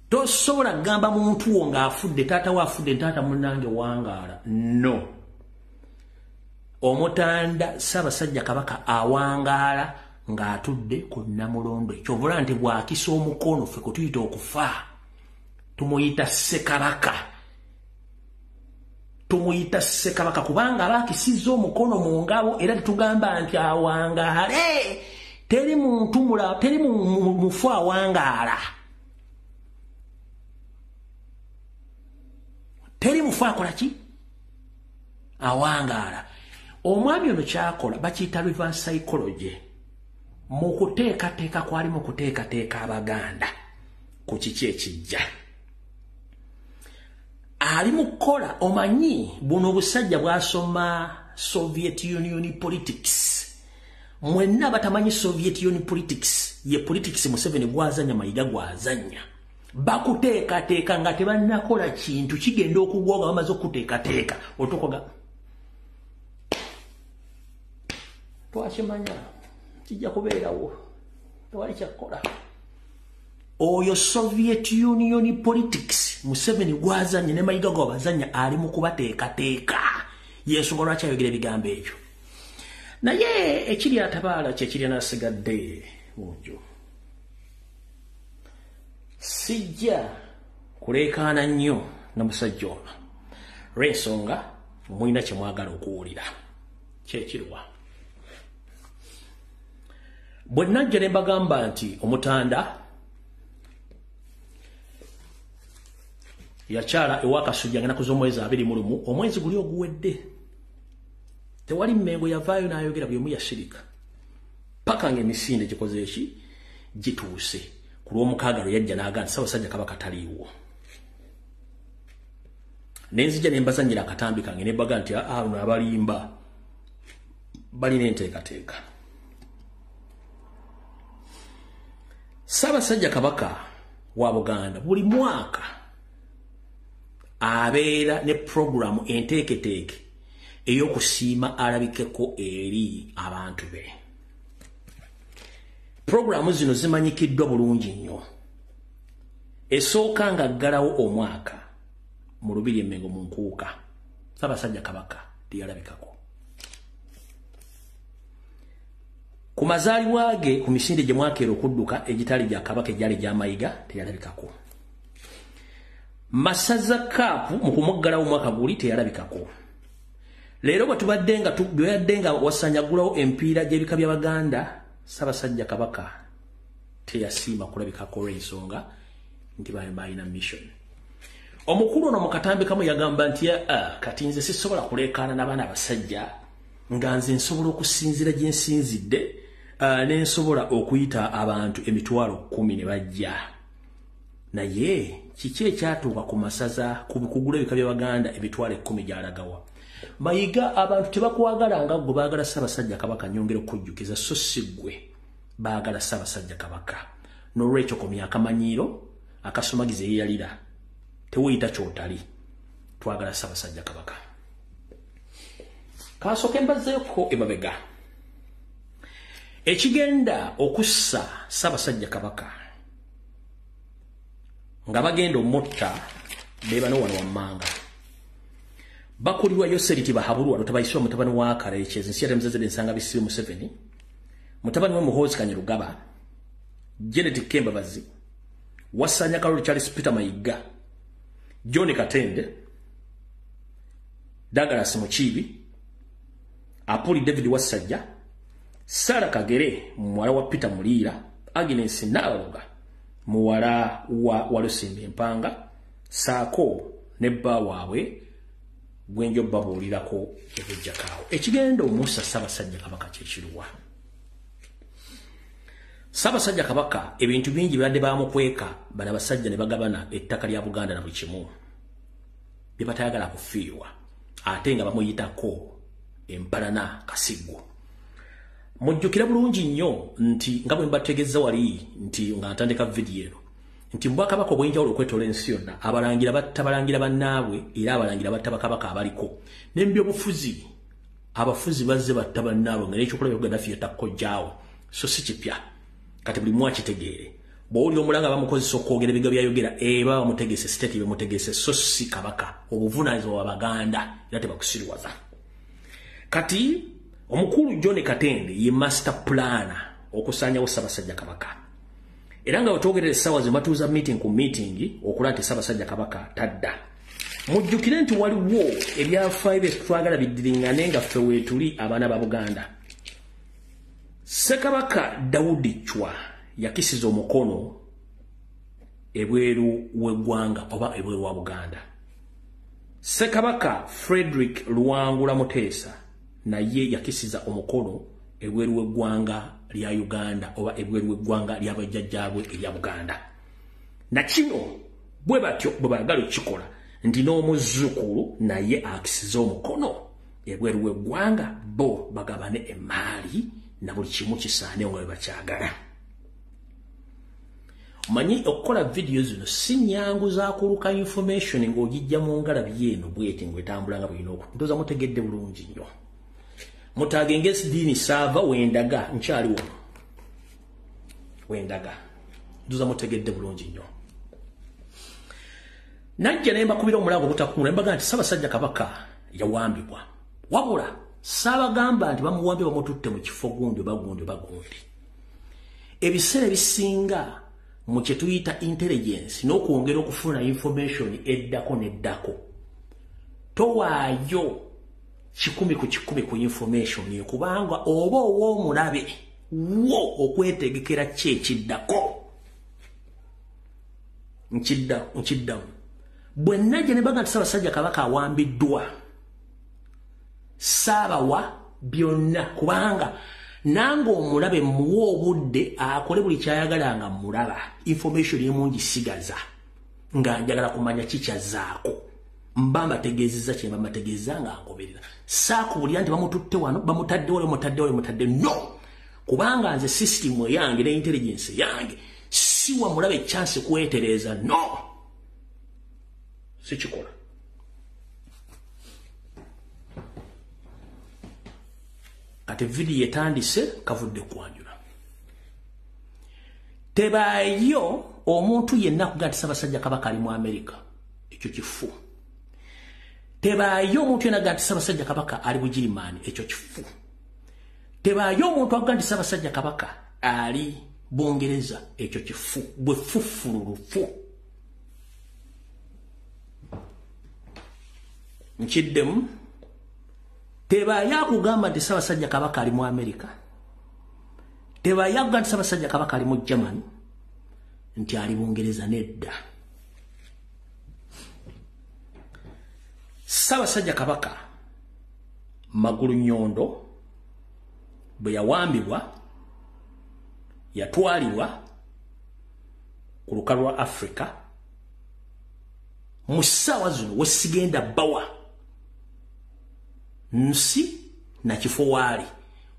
Tosobola kugamba muntu wo ng'afudde, taata we afudde, taata munnange wangaala. No. Omutanda Ssaabasajja Kabaka awangaala ng'atudde ku Nnamulondo. Kyovula nti bw'akisa omukono ffe kwe tuyita okufa, tumuyita Ssekabaka. Tumuyita Ssekabaka kubanga aba akisizza omukono mu ngabo, era tetugamba nti awangaale. Teri muntu mulala, teri mufu awangaala. Teri mufu akola ki? Awangaala. Omwami ono kyakola bakiyita reverse psychology. Mu kuteekateeka kwali mu kuteekateeka Abaganda ku kiki ekijja. Ali mu kukola, omanyi buno obusajja bwasoma Soviet Union politics. Mwenna batamanyi Soviet Union politics, ye politics Museveni gwazanya, Mayiga gwazanya. Bakuteekateeka nga tebannakola kintu, kigenda okugwa nga bamaze okuteekateeka. Otukoga twakimanya kijja kubeerawo, tewali kyakukola. Oyo Soviet Union politics Museveni gwazanya ne Mayiga gwabazanya, ali mu kubateekateeka. Yensonga lwaki ayogera ebigambo ebyo. Naye ekiri atabaala kyekiri anasigadde mu nju. Sijja kuleekaana nnyo na musajja ono lw'ensonga mulina kye mwagala okuwulira. Kyekiriwa? Bwe najja ne mbagamba nti omutanda yakyala ewa Kasujja ennaku z'omwezi 21, omwezi guli oguwedde, tewali Mmengo yavaayo n'ayogera, buli omu yasirika paka ng'emisinde gikoze eki gituuse. Ku lw'omukaaga lwe yajja n'agamba nti Ssaabasajja Kabaka taliiwo. Nenzija ne mbazanyira akatambi kange ne baga nti ano abalimba balina enteekateeka. Ssaabasajja Kabaka wa Buganda buli mwaka abeera ne programu enteeketeeke ey'okusiima alabikeko eri abantu be. Programu zino zimanyikiddwa bulungi nnyo. Esooka nga ggalawo omwaka mu Lubiri Emmengo mu Nkuuka, Ssaabasajja Kabaka teyalabikako. Ku mazaalibwa ge ku misinde gye mwakeera okudduka egitali gya Kabaka egyali gya Mayiga teyalabikako. Masaza Cup mu kumuggalawo omwaka guli teyalabikako. Leero bwe tubadde nga tubadde nga wasanyagulawo empiira gy'ebika by'Abaganda, Ssaabasajja Kabaka teyasiima kulabikako olw'ensonga nti balina mission. Omukulu ono mu katambi kamu yagamba nti kati nze sisobola kuleekaana n'abaana abasajja nga nze nsobola okusinziira gye nsinzidde ne nsobola okuyita abantu 10,000 ne bajja. Naye kiki ekyatuuka ku masaza ku kugula ebika by'Abaganda 10,000 gy'alagawa? Mayiga abantu tebakwagala nga ggwe, baagala Ssaabasajja Kabaka. Nyongera okujjukiza, so si ggwe, baagala Ssaabasajja Kabaka. N'olwekyo komya akamanyiiro akasomagiza eyeyalira, tewuyita ky'otali. Twagala Ssaabasajja Kabaka. Kansooke mbazzeeko emabega. Ekigenda okussa Ssaabasajja Kabaka nga bagenda omutta be bano wano wammanga. Bakulirwa Yoseri Tibahabulwa Lutabayisibwa mutabani wa Karekezi, nsi yatemzezedde ensanga bisibe Museveni, mutabani wa Muhoozi Kainerugaba, Janet Kembabazi, Wasanya Kalulu Charles Peter Mayiga, John Katende, Douglas Mukiibi, Apuli David Wasajja, Sarah Kagere muwala wa Peter Muliira, Agnes Naloga muwala wa Walusimbi Empanga, saako ne bba waabwe gwenjo babuulirako ebujjakaawo. Ekigenda omussa Ssaabasajja Kabaka kyekiruwa? Ssaabasajja Kabaka ebintu bingi bibadde bamukweka, bano abasajja ne bagabana ettaka lya Buganda na buli kimu bye batayagala kufiirwa, ate nga bamuyitako empalana kasiggo. Mujjukira bulungi nnyo nti nga bwe mbategeeza wali nti nga ntandika vidiyo eno nti mbwakabaka obw'enjawulo okwetoola ensi yonna abalangira batta balangira bannaabwe, era abalangira batta bakabaka abaliko. N'embyobufuzi abafuzi bazze batta bannaabwe nga n'ekyokulabirako Gaddafi yatakojjaawo, so si kipya. Kati buli mwakitegeere. Bw'owulira omulanga bamukozesa okwogera ebigambo by'ayogera, eba bamutegese, state bemutegese, so si Kabaka. Obuvunaanyizibwa bwa Baganda era tebakusiriwaza. Kati omukulu John Katende ye master planner okusaanyawo Ssaabasajja Kabaka. Era nga wetwogerera essaawa ze batuuza meeting ku meeting okulaba nti Ssaabasajja Kabaka tadda. Mujjukire nti waliwo ebyafaayo bye twagala biddiringane nga ffe weetuli abaana ba Buganda. Ssekabaka Daudi Chwa yakisiza omukono ebweru w'eggwanga oba ebweru wa Buganda. Ssekabaka Frederick Luwangula Muteesa naye yakisiza omukono ebweru w'eggwanga lya Uganda oba ebweru w'eggwanga ly'abajjajjaabwe erya Buganda. Na kino bwe batyo bwe baagala okukikola nti n'omuzzukulu naye akisiza omukono ebweru w'eggwanga, bo bagabane emmaali na buli kimu kisaanewo nga bwe bakyagala. Omanyi okukola vidiyo zino si nnyangu za kuluka information ng'ogijja mu ngalabi eno bweti ng'etambula nga bw'olina oku. Ndowooza mutegedde bulungi nnyo. Mutagenge dini saava wendaga nkyali wano. Wendaga. Ndowooza mutegedde bulungi nnyo. Najja ne mbakubira omulango ogutakumula, mbaga nti Ssaabasajja Kabaka yawambibwa. Wabula ssaabagamba nti bamuwambye bamututte mu kifo gundi oba gundi oba gundi. Ebiseera ebisinga mu kye tuyita intelligence n'okwongera okufuna information eddako n'eddako, towaayo 100 ku 100 ku information, kubanga oba ow'omulabe wo okwetegekera ki ekiddako. Nkiddamu. Bwe najja ne baga nti Ssaabasajja Kabaka awambiddwa, saabawa byonna, kubanga nange omulabe muwa obudde akole buli kyayagala nga mulaba. Information emu ngisigaza nga njagala kumanya kikyazzaako. Mba mbategeezezza kye mba mbategeezza nga ngoberera. Saakuwulira nti bamututte wano, bamutadde wano, bamutadde wano, bamutadde no. Kubanga nze system yange ne intelligence yange siwa mulabe chance kwetereza no. Sikikola. Kati video etandise kavudde kwanjula. Tebayo omuntu yenna kuga nti Ssaabasajja Kabaka ali mu Amerika. Ekyo kifu. Tebayo omuntu yenna aga nti Ssaabasajja Kabaka ali Bugirimaani. Ekyo kifu. Tebayo omuntu aga nti Ssaabasajja Kabaka ali Bungereza. Ekyo kifu. Bwe fufululufu. Nkiddemu. Tebayo akugamba nti Ssaabasajja Kabaka ali mu Amerika. Tebayo akugamba nti Ssaabasajja Kabaka ali mu Germany. Nti ali Bungereza nedda. Ssaabasajja Kabaka Magulu Nyondo bwe yawambibwa yatwalibwa ku lukalu lwa Africa. Mu ssaawa zino wesigenda bawa nsi na kifo waali,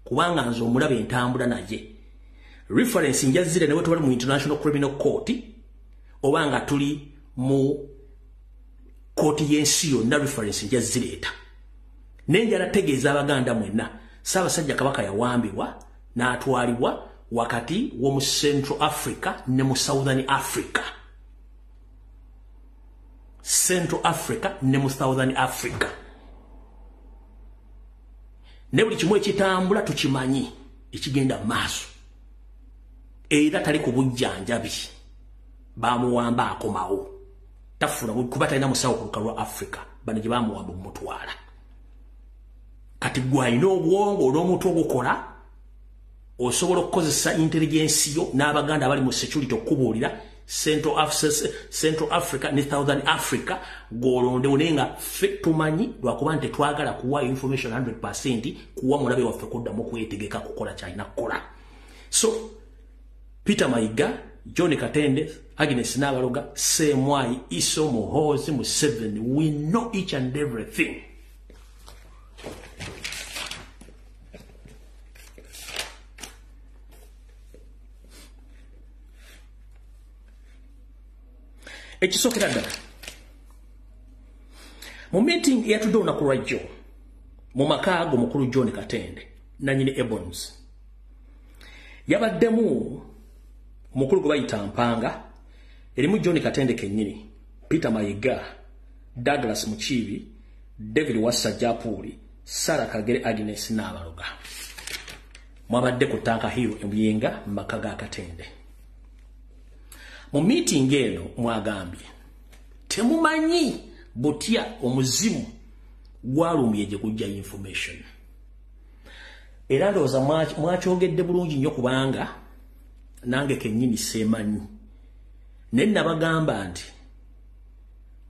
kubanga nze omulabe entambula naye. Reference njazire ne wetwali mu International Criminal Court oba nga tuli mu kooti y'ensi yonna, reference njazireeta. Naye njala tegeeza Abaganda mwenna, Ssaabasajja Kabaka yawambibwa n'atwalibwa wakati w'omu Central Africa ne mu Southern Africa. Central Africa ne mu Southern Africa. Ne buli kimu ekitambula tukimanyi ekigenda mu maaso. Era tali ku bujjanjabi, bamuwamba akomawo. Tafuna kuba talina musawo ku lukalu lwa Africa, bano gye bamuwamba omutwala. Kati gwe alina obwongo n'omutwe ogukola, osobola okukozesa intelligence yo n'Abaganda abali mu security okubuulira Central Africa ne Southern Africa gw'olondewo, naye nga ffe tumanyi lwakuba nti tetwagala kuwa information 100% kuwa mulabe waffe kuddamu kwetegeka kukola ky'alina kukola. So Peter Mayiga, John Katende, Agnes Nabaloga, Semwai, Iso, Muhoozi, Museveni, we know each and everything. Ekisookera ddala, mu meeting eyatudde olunaku lwa jjo mu maka g'omukulu John Katende nannyini Ebons, yabaddemu omukulu gwe bayita Mpanga, erimu John Katende kennyini, Peter Mayiga, Douglas Mukiibi, David Wassajja-Apuuli, Sarah Kagere Agnes Nabaloga. Mwabadde ku Tanka Hill e Muyenga mu maka ga Katende. Mu meeting eno mwagambye temumanyi butya omuzimu gwalumye gye kujja information. Era ndowooza mwakyogedde bulungi nnyo kubanga nange kennyini seemanyi. Naye nabagamba nti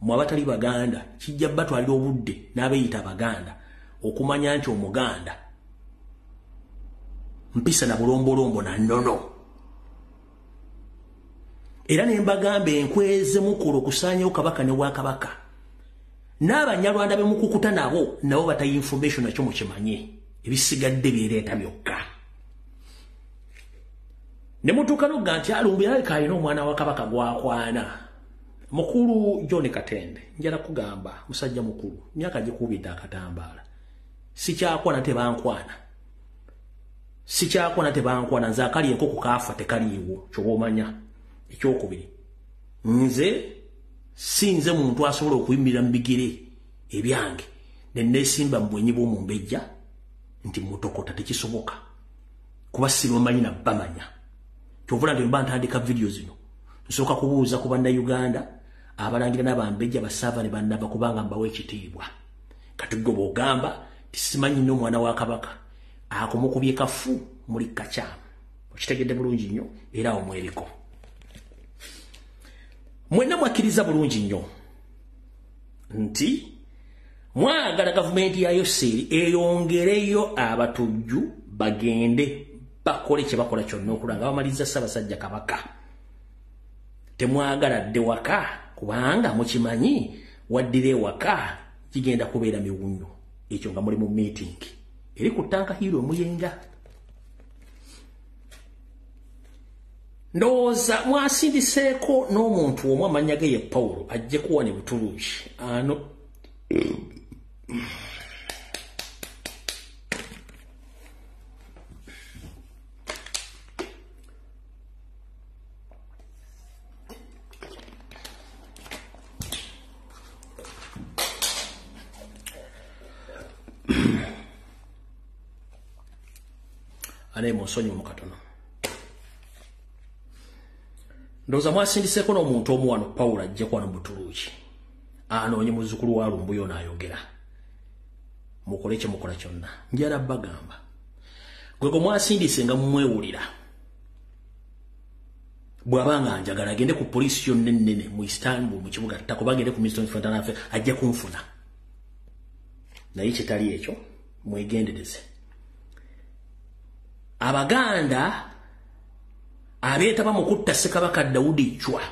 mwe abatali Baganda kijja batwalira obudde n'abeeyita Abaganda okumanya nti Omuganda mpisa na bulombolombo na nnono. Era ne mbagamba enkweze mukulu okusaanyawo Kabaka ne Bwakabaka. N'Abanyarwanda be mukukuta nabo nabo batayi information nakyo mukimanye, ebisigadde byereeta byokka. Ne mutuuka n'ogga nti alumbi alabika alina omwana wa Kabaka gw'akwana. Mukulu John Katende, njala kugamba musajja mukulu, myaka gikubidde akatambaala. Sikyakwana tebankwana. Sikyakwana tebankwana, nze akali enkoko kaafa tekaliiwo, ky'oba omanya. Ekyokubiri, nze sinze muntu asobola okuyimirira mu bigere ebyange ne neesimba mu bwenyi bw'omumbejja nti mutokota, tekisoboka kuba sibamanyi na bamanya. Kyovula nti mba ntandika vidiyo zino nsooka kubuuza ku Bannayuganda abalangira n'abambejja basaava ne bannava kubanga mbawa ekitiibwa. Kati gwe bw'ogamba tisimanyi nnyo omwana wa Kabaka akumukubye kafu muli kakyamu, okitegedde bulungi nnyo era awo mweriko. Mwenna mwakkiriza bulungi nnyo nti mwagala gavumenti ya Yoseri eyongereyo abatujju bagende bakole kye bakola kyonna okulanga bamaliza Ssaabasajja Kabaka. Temwagala dde waka kubanga mukimanyi Waddira ewaka kigenda kubeera miwunyo. Ekyo nga muli mu meeting eri ku Tanka Hill Omuyenga. Ndowooza mwasindiseeko n'omuntu omu amannya ge ye Paulo ajje kuwa ne Butuluuki ano. Ane munsonyiwe mu katono. Ndowooza mwasindiseeko n'omuntu omu wano Paulo ajje kuwa ne Butuluuki anoonye muzzukulu wa Lumbuye ono ayogera. Mukole kye mukola kyonna. Njala bagamba gwe gwe mwasindise nga mumwewulira, bw'abanga njagala agende ku poliisi yonna ennene mu Istanbul mu kibuga Tako, bagende ku Ministry of Foreign Affairs, ajja kunfuna. Naye kitali ekyo, mwegendereze. Abaganda abeetaba mu kutta Ssekabaka Daudi Chwa,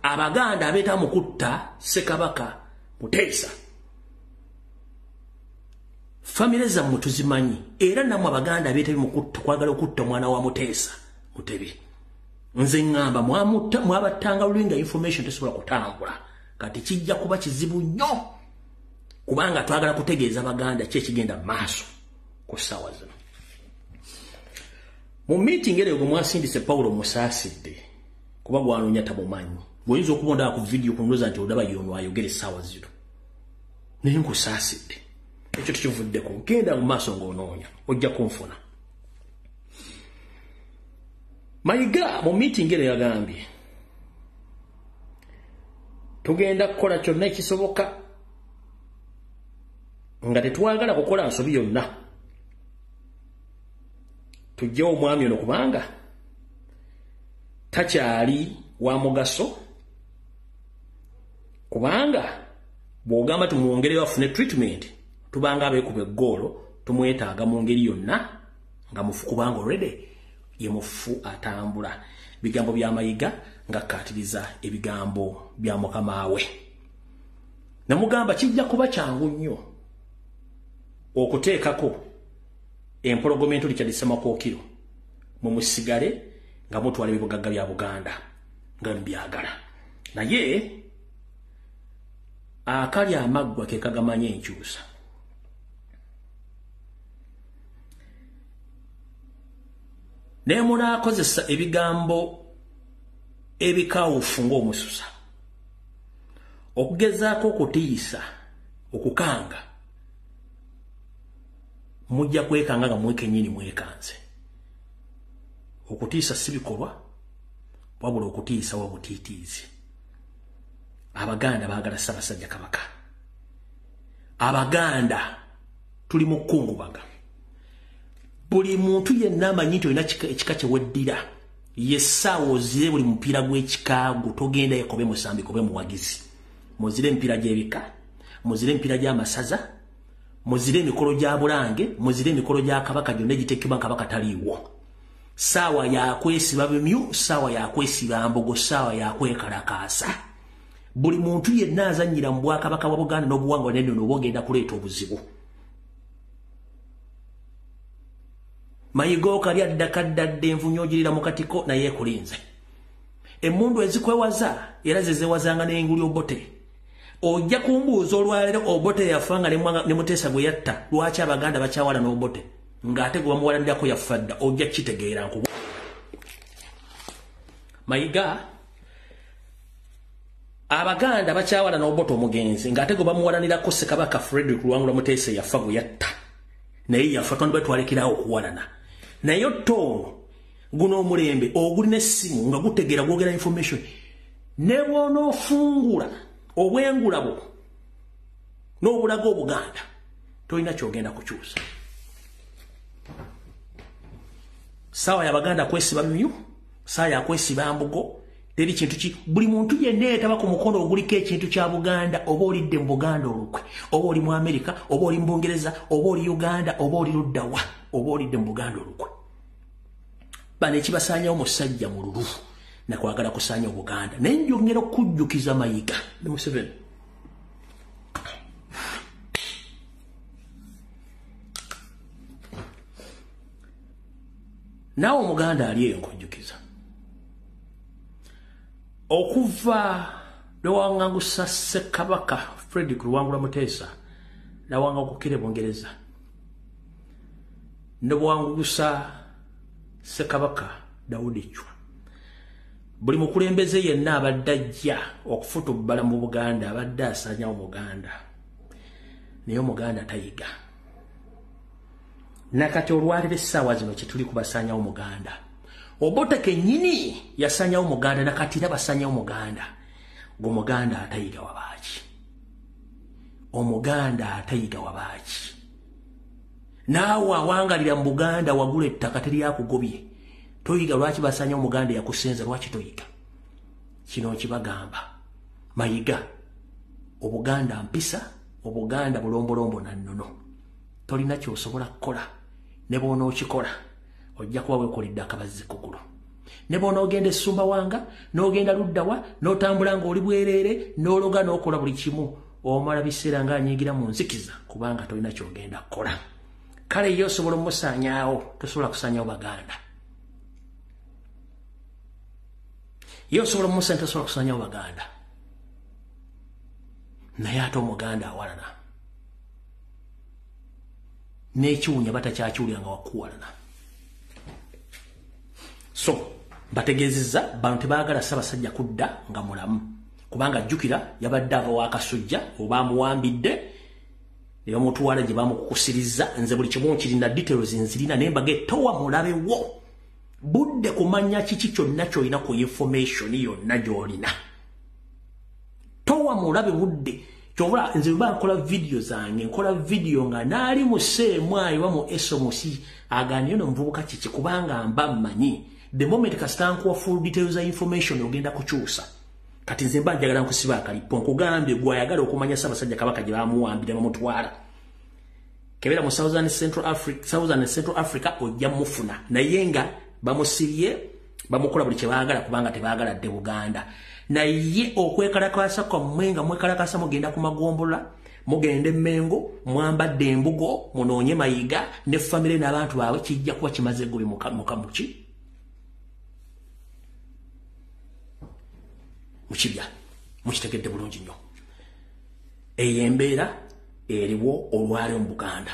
Abaganda abeetaba mu kutta Ssekabaka Muteesa, famire zammwe tuzimanyi, era nammwe Abaganda abeetabye mu kutta kwagala okutta omwana wa Muteesa Mutebi. Nze ŋŋamba mwabattanga luli nga information tesobola kutambula. Kati kijja kuba kizibu nnyo kubanga twagala kutegeeza Abaganda ki ekigenda mu maaso ku ssaawa zino. Mu meeting ero gwe mwasindise Paulo musaasidde kuba gwanoonya tamumanyi. Bw'oyinza okuba ondaba ku vidiyo kundoza nti olaba y'ono ayogera essaawa zino, naye nkusaasidde. Ekyo tukivuddeko, genda mu maaso ng'onoonya ojja kunfuna. Mayiga mu meeting ero yagambye tugenda kukola kyonna ekisoboka nga tetwagala kukola nsobi yonna, tujjewo omwami ono kubanga takyali wa mugaso, kubanga bw'ogamba tumwongereyo afune treatment tubanga abeekuba eggoolo, tumwetaaga mu ngeri yonna nga mufu, kubanga already ye mufu atambula. Bigambo bya Mayiga ng'akkaatiriza ebigambo bya mukama we. Namugamba kijja kuba kyangu nnyo okuteekako empologoma ento Richard Ssemakookiro mumusigale nga mutwala ebibugagga bya Buganda nga mubyagala, naye akali amaggwa ke kagamanya enkyusa. Naye munaakozesa ebigambo ebikawufu ng'omususa okugezaako okutiisa okukanga, mujja kwekanga nga mwekennyini mwekanze. Okutiisa si bikolwa, wabula okutiisa wabutiitiizi. Abaganda baagala Ssaabasajja Kabaka. Abaganda tuli mu kkungubaga. Buli muntu yenna amanyi nti olina ekika kye weddira, ye ssaawa ozire buli mupiira gw'ekika gwo, togenda yekobe musambi kobe muwagizi. Muzire emipiira gy'ebika, muzire emipiira gy'amasaza, muzire emikolo gya Bulange, muzire emikolo gya Kabaka gyonna egiteekebwa Kabaka taliiwo. Ssaawa yakwesiba bimyu, ssaawa yakwesiba mbogo, ssaawa yakwekalakaasa. Buli muntu yenna azannyira mu bwakabaka bwa Buganda n'obuwangwa n'ennono oba ogenda kuleeta obuzibu. Mayiga okalya ddaka ddadde envunyu ogirira mu katiko naye ekulinze. Emmundu ezikwewaza era ze zeewazanga n'enguli Obote. Ojja kumbuuza olwaleero Obote yafa nga ne Muteesa gwe yatta, lwaki Abaganda bakyawala n'Obote ng'ate gwe bamuwalanirako yafa dda? Ojja kukitegeera nkubu. Mayiga Abaganda bakyawala n'Obote omugenzi ng'ate gwe bamuwalanirako Ssekabaka Frederick Luwangula Muteesa yafa gwe yatta, naye yafa twandi twalekerawo okuwalana. Naye ottoono guno omulembe ogulina essimu nga gutegeera gwogera information, ne bw'onoofungula obwengula bwo n'obulaga Obuganda tolina kyogenda kukyusa. Ssaawa y'Abaganda kwesiba bimyu, ssaawa yakwesiba mbugo, teri kintu ki. Buli muntu yenna yeetaba ku mukono oguliko ekintu kya Buganda, oba olidde mu Buganda olukwe, oba oli mu Amerika, oba oli mu Bungereza, oba oli Uganda, oba oli luddawa, oba olidde mu Buganda olukwe. Bano ekibasaanyawo musajja mululu nakwagala kusaanya Obuganda. Naye njongera okujjukiza Mayiga ne Museveni, Naawe Omuganda ali eyo nkujjukiza. Okuva lwe Ssekabaka Frederick Luwangula Muteesa nawangukira Bungereza, ne bwangusa Ssekabaka Daudi Chwa, buli mukulembeze yenna abadde ajja okufutubbala mu Buganda abadde asanyawo Muganda, naye Omuganda tayiga. Nakati olwaliro essaawa zino kye tuli kubasanyawo Muganda. Obote kennyini yasanyawo Muganda, nakati era basanyawo Muganda. Omuganda atayiga wabaaki? Omuganda atayiga wabaaki? Naawe awangalira mu Buganda wagula ettaka teryakugobye, toyiga. Lwaki basanyawo Muganda yakusenza? Lwaki toyiga? Kino nkibagamba, Mayiga, Obuganda mpisa, Obuganda bulombolombo na nnono. Tolina ky'osobola kukola, ne bw'onookikola ojja kuba weekoledde akabazzi kugulu. Ne bw'onoogenda Essumbawanga, n'ogenda luddawa, n'otambula ng'oli bwereere, n'ologa n'okola buli kimu, omala biseera ng'anyiigira mu nzikiza, kubanga tolina ky'ogenda kukola. Kale ye osobola omusaanyaawo, tosobola kusaanyawo Baganda. Ye osobola omusaanya, tosobola kusaanyawo Baganda. Naye ate Omuganda awalana n'ekiwunya batakyakiwulira nga wakuwalana. So mbategeezezza, bano tebaagala Ssaabasajja kudda nga mulamu, kubanga jjukira yabadde ava wa Kasujja oba amuwambidde ne bamutwala gye bamukukusirizza. Nze buli kimu nkirina, details nzirina, naye mbage towa mulabewo budde kumanya kiki kyonna ky'olina ku information yonna gy'olina. Towa mulabe budde. Kyovula nze bwe nkola video zange, nkola video nga naali mu seemwayi oba mu SMC agaaniyo nomuvubuka kiki, kubanga mba mmanyi the moment kasita nkuwa full details za information ogenda kukyusa. Kati nze mba njagala nkusiba akalipo, nkugambye gwayagala okumanya Ssaabasajja Kabaka gye bamuwambira bamutwala, kebera mu Southern Central Africa ojja mufuna. Naye nga bamusibye, bamukola buli kye baagala, kubanga tebaagala dde Buganda. Naye okwekalakasa kwammwe nga mwekalakasa mugenda ku magombolola, mugenda Emmengo, mwambadde embugo, munoonye Mayiga ne famire n'abantu baabwe, kijja kuba kimaze eggobe muki mukibya. Mukitegedde bulungi nnyo. Eyo embeera eriwo olwaleero mu Buganda.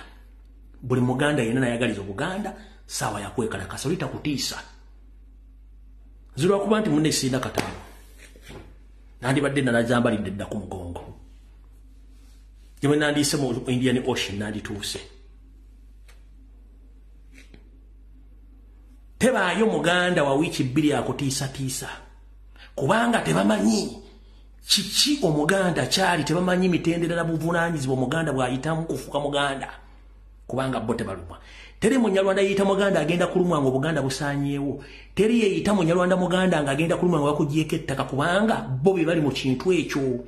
Buli Muganda yenna nayagaliza Obuganda, saawa yakwekalakasa, olita kutiisa. Nzirwakuba nti munne sirina kataano, nandibadde nalazambalidde dda ku mugongo. Gye nandiise mu Indian Ocean nandituuse. Tebaayo Muganda wa wiiki 2 akutiisatiisa, kubanga tebamanyi kiki Omuganda kyali, tebamanyi mitendera na buvunaanyizibwa Omuganda bw'ayitamu kufuuka Muganda, kubanga bo tebalumwa. Teri Munyarwanda yeyita Muganda agenda kulumwa nga Obuganda busaanyeewo. Teri yeyita Munyarwanda Muganda ng'agenda kulumwa nga bakugyeko ettaka, kubanga bo be bali mu kintu ekyo.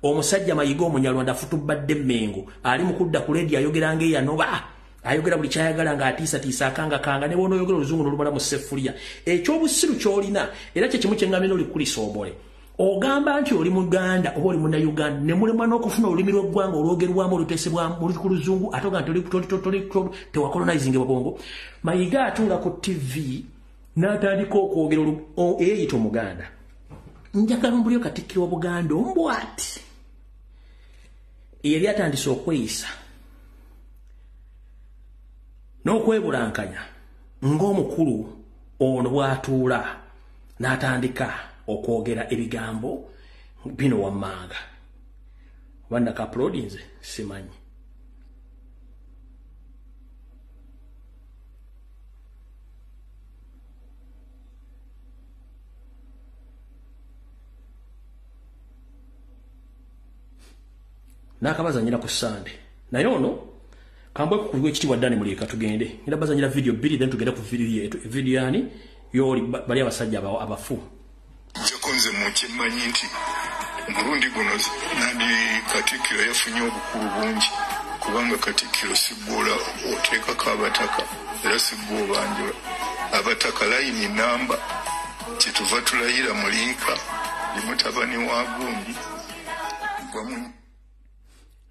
Omusajja Mayiga Omunyarwanda afutubbadde Mmengo, ali mu kudda ku leediyo ayogera ng'eyanoba, ayogera buli kyayagala ng'atiisatiisa akangakanga, ne bw'onooyogera oluzungu n'olumala mu ssefuliya. Ekyobusiru ky'olina era kye kimu kye ŋŋambye n'olikulisoomole. Ogamba nti oli Muganda oba oli Munnayuganda, ne mulemwa n'okufuna olulimi lw'eggwanga olwogerwamu oluteesebwamu oluli ku luzungu, ate oga nti tewakolonizingibwa bwongo. Mayiga atuula ku TV n'atandika okwogera eyeeyita Omuganda. Njagala ombulire Katikkiro wa Buganda ombwati eyali atandise okweyisa n'okwebulankanya ng'omukulu ono bw'atuula n'atandika okwogera ebigambo bino wammanga. Oba naka-uploadinze simanyi. Nakabazanyira ku Sande. Naye ono kambwe kukuwa ekitiibwa Dani Muliika, tugende. Ngenda bazanyira video 2, then tugende ku video yetu. Video yani yoli bali abasajja abafu. Nze mukimmanyi nti omulundi guno nandi Katikkiro yafunye obukulu bungi, kubanga Katikkiro siggwola oteekako abataka, era siggwa obanjula abataka layini namba. Kyetuva tulayira Muliika ndi mutabani wa gundi.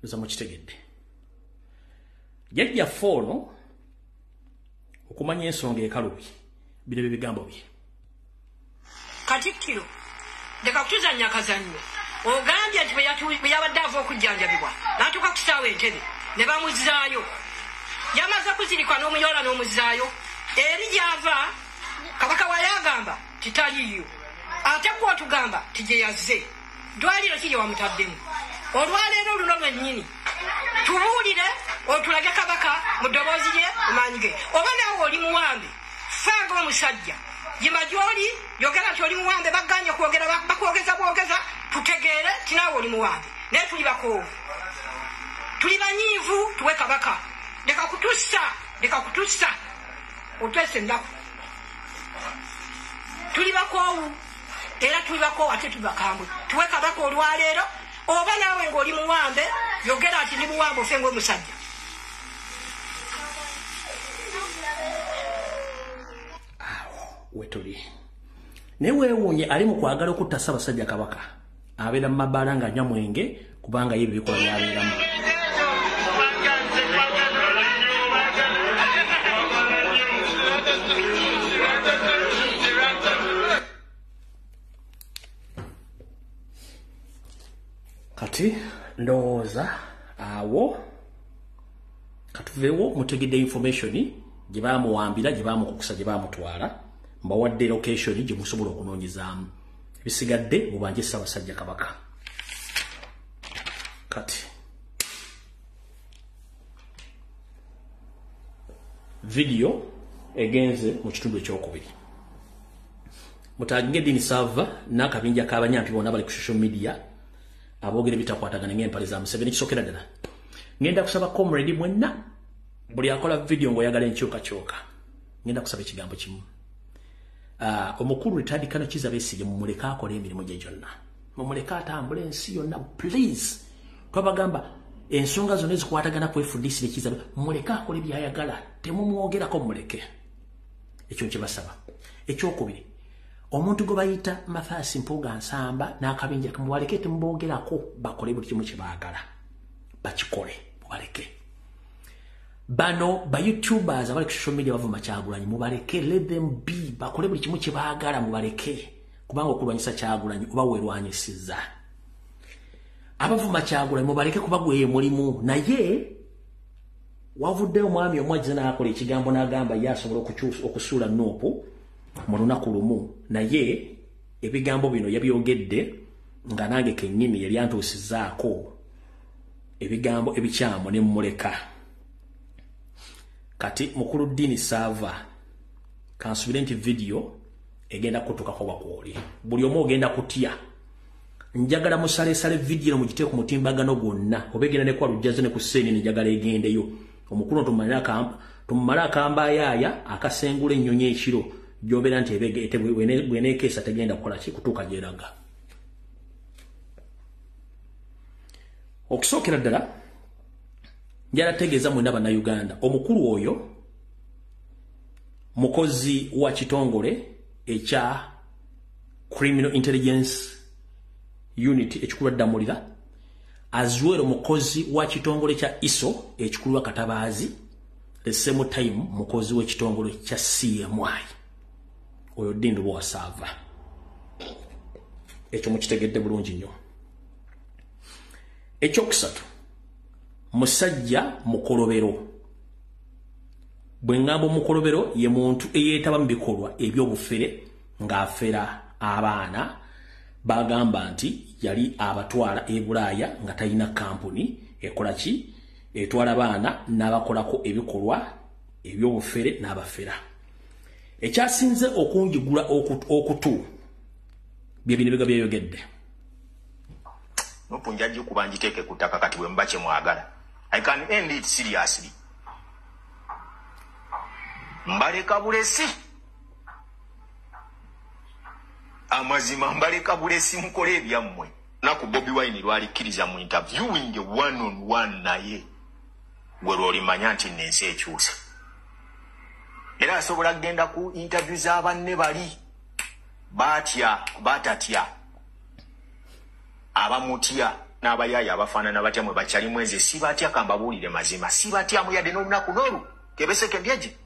Nza mukitegedde. Jjajjaffe ono okumanya ensonga ekalubi Bino bigambo bye. Katikkiro leka kutuzannya akazannyo. Ogambye nti bwe yabadde ava okujjanjabibwa n'atuuka ku kisaawe Entebbe ne bamuzzaayo. Yamaze kuzirikwa n'omuyoola n'omuzzaayo. Eri gy'ava Kabaka wayagamba titaliiyo, ate gwe otugamba ti gye yazze. Ddwaliro ki lye wamutaddemu? Olwaleero luno lwennyini tubuulire otulage Kabaka mu ddoboozi lye mu maanyi ge. Oba naawe oli muwambe, fa ng'omusajja yima gy'oli, yogera nti oli muwambe. Baganye kwogera, bakwogeza bwogeza, tutegeere ti naawe oli muwambe. Naye tuli bakoowu, tuli banyiivu, tuwe Kabaka. Leka kutussa, leka kutussa, otwese ennaku. Tuli bakoowu era tuli bakoowu ate tuli bakambwe. Tuwe Kabaka olwaleero. Oba naawe ng'oli muwambe, yogera nti ndi muwambe, ofe ng'omusajja. Awo wetuli. Naye weewuunye ali mu kwagala okutta Ssaabasajja Kabaka abeera mu mabaala ng'anywa mwenge, kubanga ye ebikolwa by'abeeramu. Kati ndowooza awo katuveewo mutegedde information gye baamuwambira, gye baamukukusa, gye baamutwala. Mbawadde location gye musobola okunoonyezaamu. Ebisigadde mubanje Ssaabasajja Kabaka. Kati video egenze mu kitundu ekyokubiri. Mutaginge Dini Sava n'akabinja k'abanyampi bonna bali ku social media aboogera ebitakwatagana ng'empale za Museveni. Kisookera ddala ngenda kusaba comrade mwenna buli akola video ng'oyagala enkyukakyuka, ngenda kusaba ekigambo kimu. Omukulu retired Colonel Kizza Besigye mumuleke akole emirimu gye gyonna, mumuleke atambule ensi yonna, please. Twabagamba ensonga zonna ezikwatagana ku FDC ne Kizza, mumuleke akole by'ayagala, temumwogerako, mumuleke. Ekyo nkibasaba. Ekyokubiri, omuntu gwe bayita Mathias Mpuuga Nsamba n'akabinja mubaleke, temuboogerako, bakole buli kimu kye baagala, bakikole, mubaleke. Bano ba YouTubers abali ku social media bavuma Kyagulanyi, mubaleke, let them be, bakole buli kimu kye baagala, mubaleke, kubanga okulwanyisa Kyagulanyi oba weerwanyisizza. Abavuma Kyagulanyi mubaleke, kuba gwe mulimu. Naye wavuddeyo omwami omu ajja n'akola ekigambo n'agamba ye asobola okusuula Nuupu mu lunaku lumu, naye ebigambo bino yabyogedde nga nange kennyini yali antuusizzaako ebigambo ebikyamu ne mmuleka. Kati mukulu Dini Sava, kansubire nti video egenda kutukako wakwoli, buli omu ogenda kutya. Njagala musalesale video mugiteeke ku mutimbagano gwonna, oba egenda ne kwa Lujjaze ne ku Sseeni, njagala egendeyo. Omukulu tumumale akambayaaya akasengula ennyonyi ekiro gy'obeera nti bweneekeesa tegenda kukola ki, kutuuka gyeraga. Okusookera ddala njala tegeeza mwenna Bannayuganda, omukulu oyo mukozi wa kitongole ekya Criminal Intelligence Unit ekikulwa Ddamulira, as well mukozi wa kitongole kya ISO ekikulwa Katabaazi, the same time mukozi w'ekitongole kya CMI. Oyo Dini Lubowa Saava, ekyo mukitegedde bulungi nnyo. Ekyokusatu, musajja mukolobero. Bwe ŋŋamba omukolobero, ye muntu eyeetaba mu bikolwa eby'obufere ng'afera abaana. Bagamba nti yali abatwala e Bulaaya nga talina kampuni ekola ki, etwala baana n'abakolako ebikolwa eby'obufere n'abafera. Ekyasinze okunjigula okutu bye bino biga byeyogedde. Nupu nja gikuba ngiteeke ku ttaka kati bwe muba kye mwagala. I can end it seriously. Mbaleka bulesi. Amazima mbaleka bulesi, mukole ebyammwe. Naku Bobi Wine lwalikkiriza mu interviewing one on one naye, gwe lw'olimanya nti nensi ekyusa. Era asobola kugenda ku interview z'abanne bali batya batatya abamutya n'abayaaya abafaanana batya mwe bakyalimu. Enze sibatya, kambabuulire mazima, sibatyamu yadde n'olunaku n'olu kebeseke mbyeje.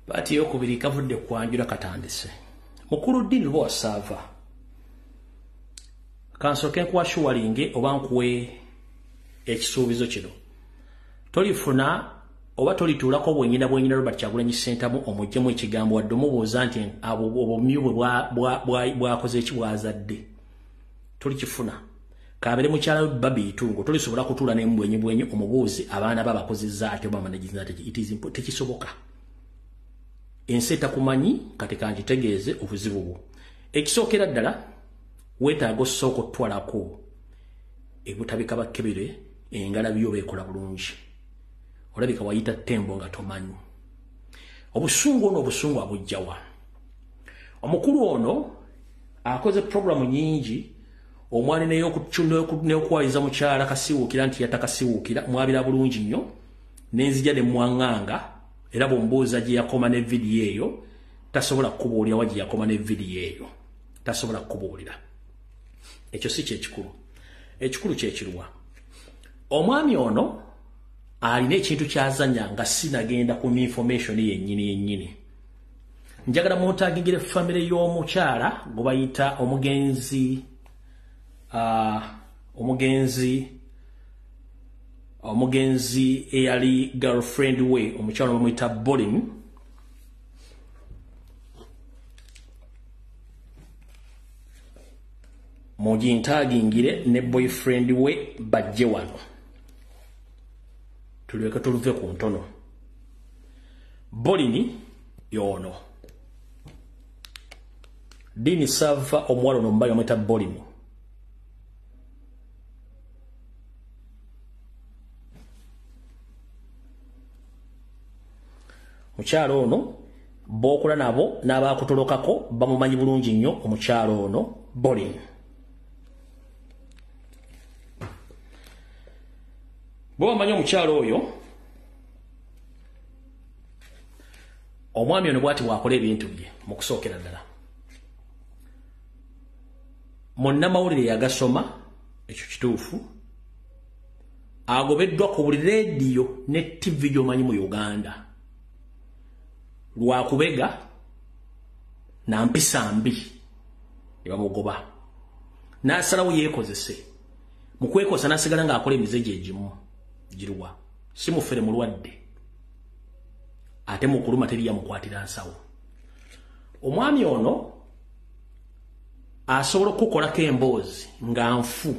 Part eyokubiri kavudde kwanjula katandise. Mukulu Dini Lubowa Saava, kansooke nkuwa shuwalinge oba nkuwe ekisuubizo kino. Tolifuna oba tolituulako bwenyina bwenyina Robert Kyagulanyi Ssentamu omuggyemu ekigambo wadde omubuuza nti obumyu bwe bwakoze eki bwazadde. Tolikifuna. Kabere mukyala Babi Itungo tolisobola kutuula ne mbwenyi bwenyi omubuuzi abaana babakozezza ate bamanagiza ate it is important tekisoboka. Ensi etakumanyi kati kanjitegeeze obuzibu bwo. Ekisookera ddala weetaaga osooka otwalako ebutabika bakebere engalabi yo beekola bulungi. Olabika wayita tembo nga tomanyi. Obusungu ono obusungu abujjawa. Omukulu ono akoze programu nyingi omwani n'okuwaliza mukyala Kasiwukira nti yatta Kasiwukira mwabira bulungi nnyo n'enzija ne mwaŋŋanga era bw'omubuuza gye yakoma ne vidiyo eyo tasobola kukubuulira wa gye yakoma ne vidiyo eyo tasobola kukubuulira. Ekyo si kyekikulu. Ekikulu kyekiruwa. Omwami ono alina ekintu kyazanya nga sinagenda ku information yennyini yennyini. Njagala muntagingire famire y'omukyala gwe bayita omugenzi omugenzi eyali girlfriend we omukyala bamuyita Bolin. Mugintagingire ne boyfriend we bajje wano. Tulweke tuluve ku ntono. Bolini yono. Dini Saava omuwala ono mbayo bamuyita Bolini. Mukyalo ono b'okola nabo n'abakutolokako bamumanyi bulungi nnyo omukyalo ono Bolin. Bo bamanyi omukyalo oyo omwami ono bw'ati bw'akola ebintu bye mu kusookera ddala. Munnamawulire yagasoma ekyo kituufu agobeddwa ku buli leediyo ne TV gy'omanyi mu Uganda. Lwakubega na mpisa mbi ne bamugoba. N'asalawo yeekozese. Mu kwekosa n'asigala ng'akola emize gye egimu giruwa. Si mufere mulwadde. Ate mu kuluma teri yamukwatira nsawo. Omwami ono asobola okukolako emboozi nga nfu.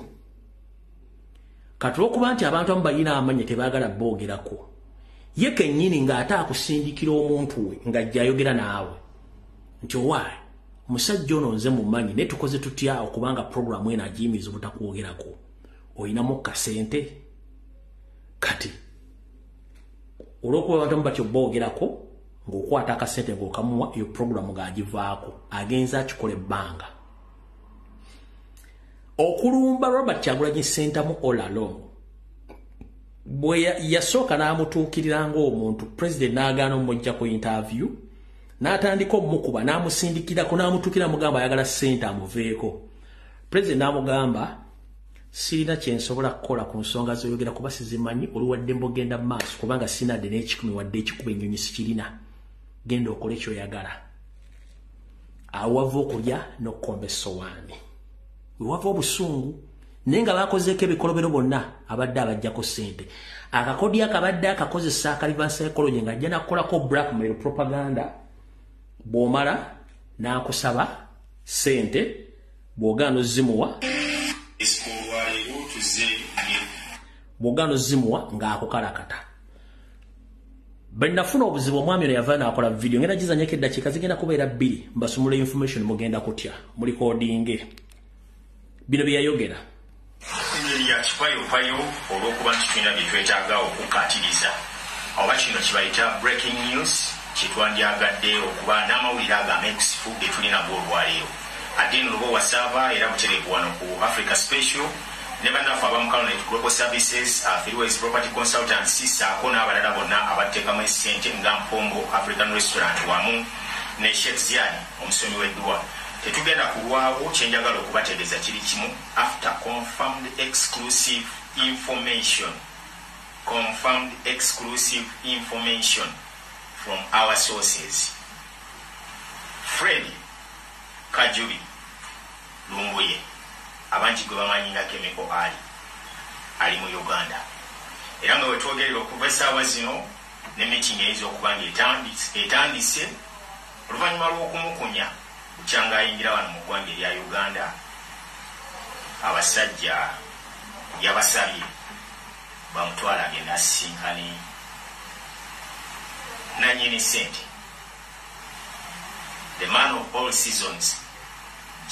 Kati olw'okuba nti abantu abamu balina amannya tebaagala boogerako. Ye kennyini ng'ate akusindikira omuntu we ng'ajja ayogera naawe nti owaayi omusajja ono nze mumanyi naye tukoze tutya okubanga puroguramu eno agiyimiriza obutakwogerako oyinamu kasente. Kati olw'okuba abantu batyo boogerako ng'okwata akasente ng'okamuwa eyo puroguramu ng'agivaako agenza akikola ebbanga. Okulumba Robert Kyagulanyi Ssentamu all along bwe yasooka n'amutuukirira ng'omuntu president n'agaana omujja ku interview n'atandika omukuba n'amusindikirako n'amutuukira amugamba ayagala ssente amuveeko. President n'amugamba sirina kye nsobola kukola ku nsonga z'oyogera kuba sizimanyi oluwadde mbogenda mu maaso kubanga sinadde n'ekikumi wadde ekikuba ennyonyi sikirina genda okole ky'oyagala. Awo wava okulya n'okukomba essowaani. We wava obusungu naye nga bakozeeko ebikolobero bonna abadde abajjako ssente. Akakodi akabadde akakozesa akaliva psychology ng'ajja nakukolako blackmail propaganda bw'omala n'akusaba ssente bw'ogaana ozimuwa ng'akukalakata. Bwe nafuna obuzibu omwami ono yava n'akola vidiyo ngenda gizannyeko eddakiika zigenda kubeera bbiri mbasumula information mugenda kutya mulikodinge bino bye yayogera. Engeri ya kipayopayo olw'okuba nti tulina bye twetaaga okukkaatiriza oba kino kibayita breaking news kye twandyagadde okuba n'amawulire ago ameekusifu ge tulina go olwaleero. Adini Lubowa Saava era butereevu wano ku Africa Special ne bannaffe abamu Coronet Global Services, Freeways Property Consultants ssaako n'abalala bonna abateekamu essente nga Mpombo African Restaurant wamu ne Sheikh Ziani omusomi w'edduwa. Tetugenda kulwawo kyenjagala okubategeeza kiri kimu after confirmed exclusive information. Confirmed exclusive information from our sources, Fred Kajubi Lumbuye, abangi gwe bamanyi nga Chemical Ali, ali mu Uganda. Era nga wetwogerera okuva essaawa zino ne meeting eyinza okuba nga etandise oluvannyuma lw'okumukunya bukyanga ayingira wano mu ggwanga erya Uganda. Abasajja yabasabye bamutwala agenda asisinkane nannyini ssente, the man of all seasons,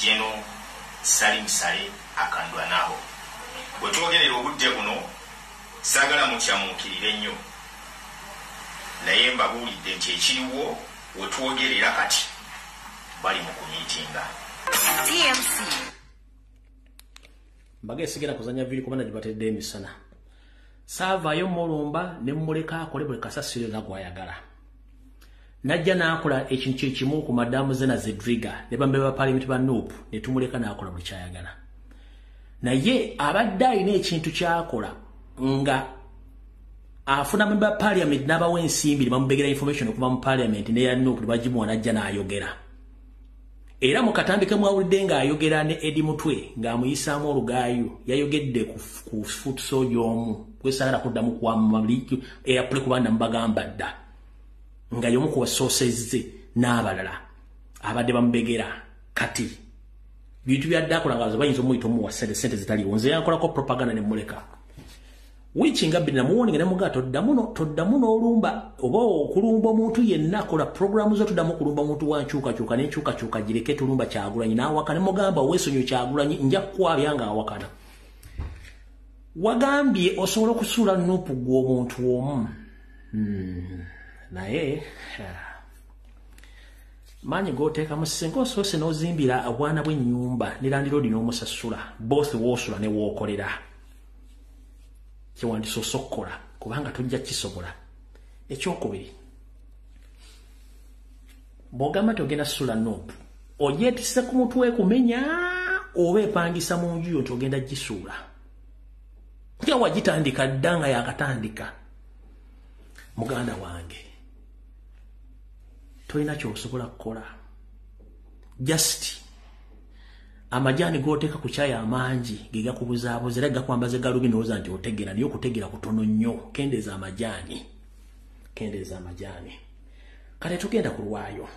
General Salim Saleh Akandwanaho. Wetwogerera obudde buno saagala mukyamuukirire nnyo, naye mbabuulidde nti ekiriwo wetwogerera kati bali mu kumiitinga. TMC. Mbaga esigera kuzanya viri kubana gibatedde emisana. Saavaayo mulumba ne mmuleka akole buli kasasiro yonna gw'ayagala. Najja n'akola ekintu kye kimu ku Madamu Zena Zedriga ne bambe ba parliament ba NUP ne tumuleka n'akola buli ky'ayagala. Naye abadde alina ekintu ky'akola nga afuna member ba parliament n'abawa ensimbi ne bamubegera information okuva mu parliament ne ya NUP ne bagimuwa n'ajja n'ayogera. Era mu katambi ke mwawulidde ng'ayogera ne Eddie Mutwe ng'amuyisaamu olugaayo, yayogedde ku foot soldier omu gwe saagala kuddamu kuwamma eyapule kubanga mbagamba dda nga y'omu ku sources ze n'abalala abadde bamubegera. Kati bintu byadde akola nga bayinza omuyita omuwa ssente zitaliiwo. Nze yankolako propaganda ne mmuleka. Wiiki nga bbiri namuwoninga ne mugamba toddamu n'olumba oba okulumba omuntu yenna, akola programu zo, toddamu okulumba omuntu wa nkyukakyuka n'enkyukakyuka gireke, tulumba Kyagulanyi n'awakana. Ne mugamba weesonyiwe Kyagulanyi, nja kukwabya ng'awakana. Wagambye osobola okusuula NUP gwe omuntu omu. Naye maanyi g'oteekamu singa osoose n'ozimbira obwana bw'ennyumba ne landiroodi n'omusasula, both woosula ne wookolera, kyewandisoose okukola kubanga tojja kisobola. Ekyokubiri, bw'ogamba nti ogenda sula NUP, ogyetisse ku mutwe kumenya oba epangisa mu nju yo nti ogenda gisuula. Nga wagitandika dda nga yakatandika. Muganda wange, tolina ky'osobola kukola. Just amajaani g'oteeka ku kyayi amangi ge gakubuzaabuza era gakwambaza galubi n'olowooza nti otegeera, naye okutegeera kutono nnyo. Kendeeza amajaani, kendeeza amajaani. Kale tugenda ku lwayo.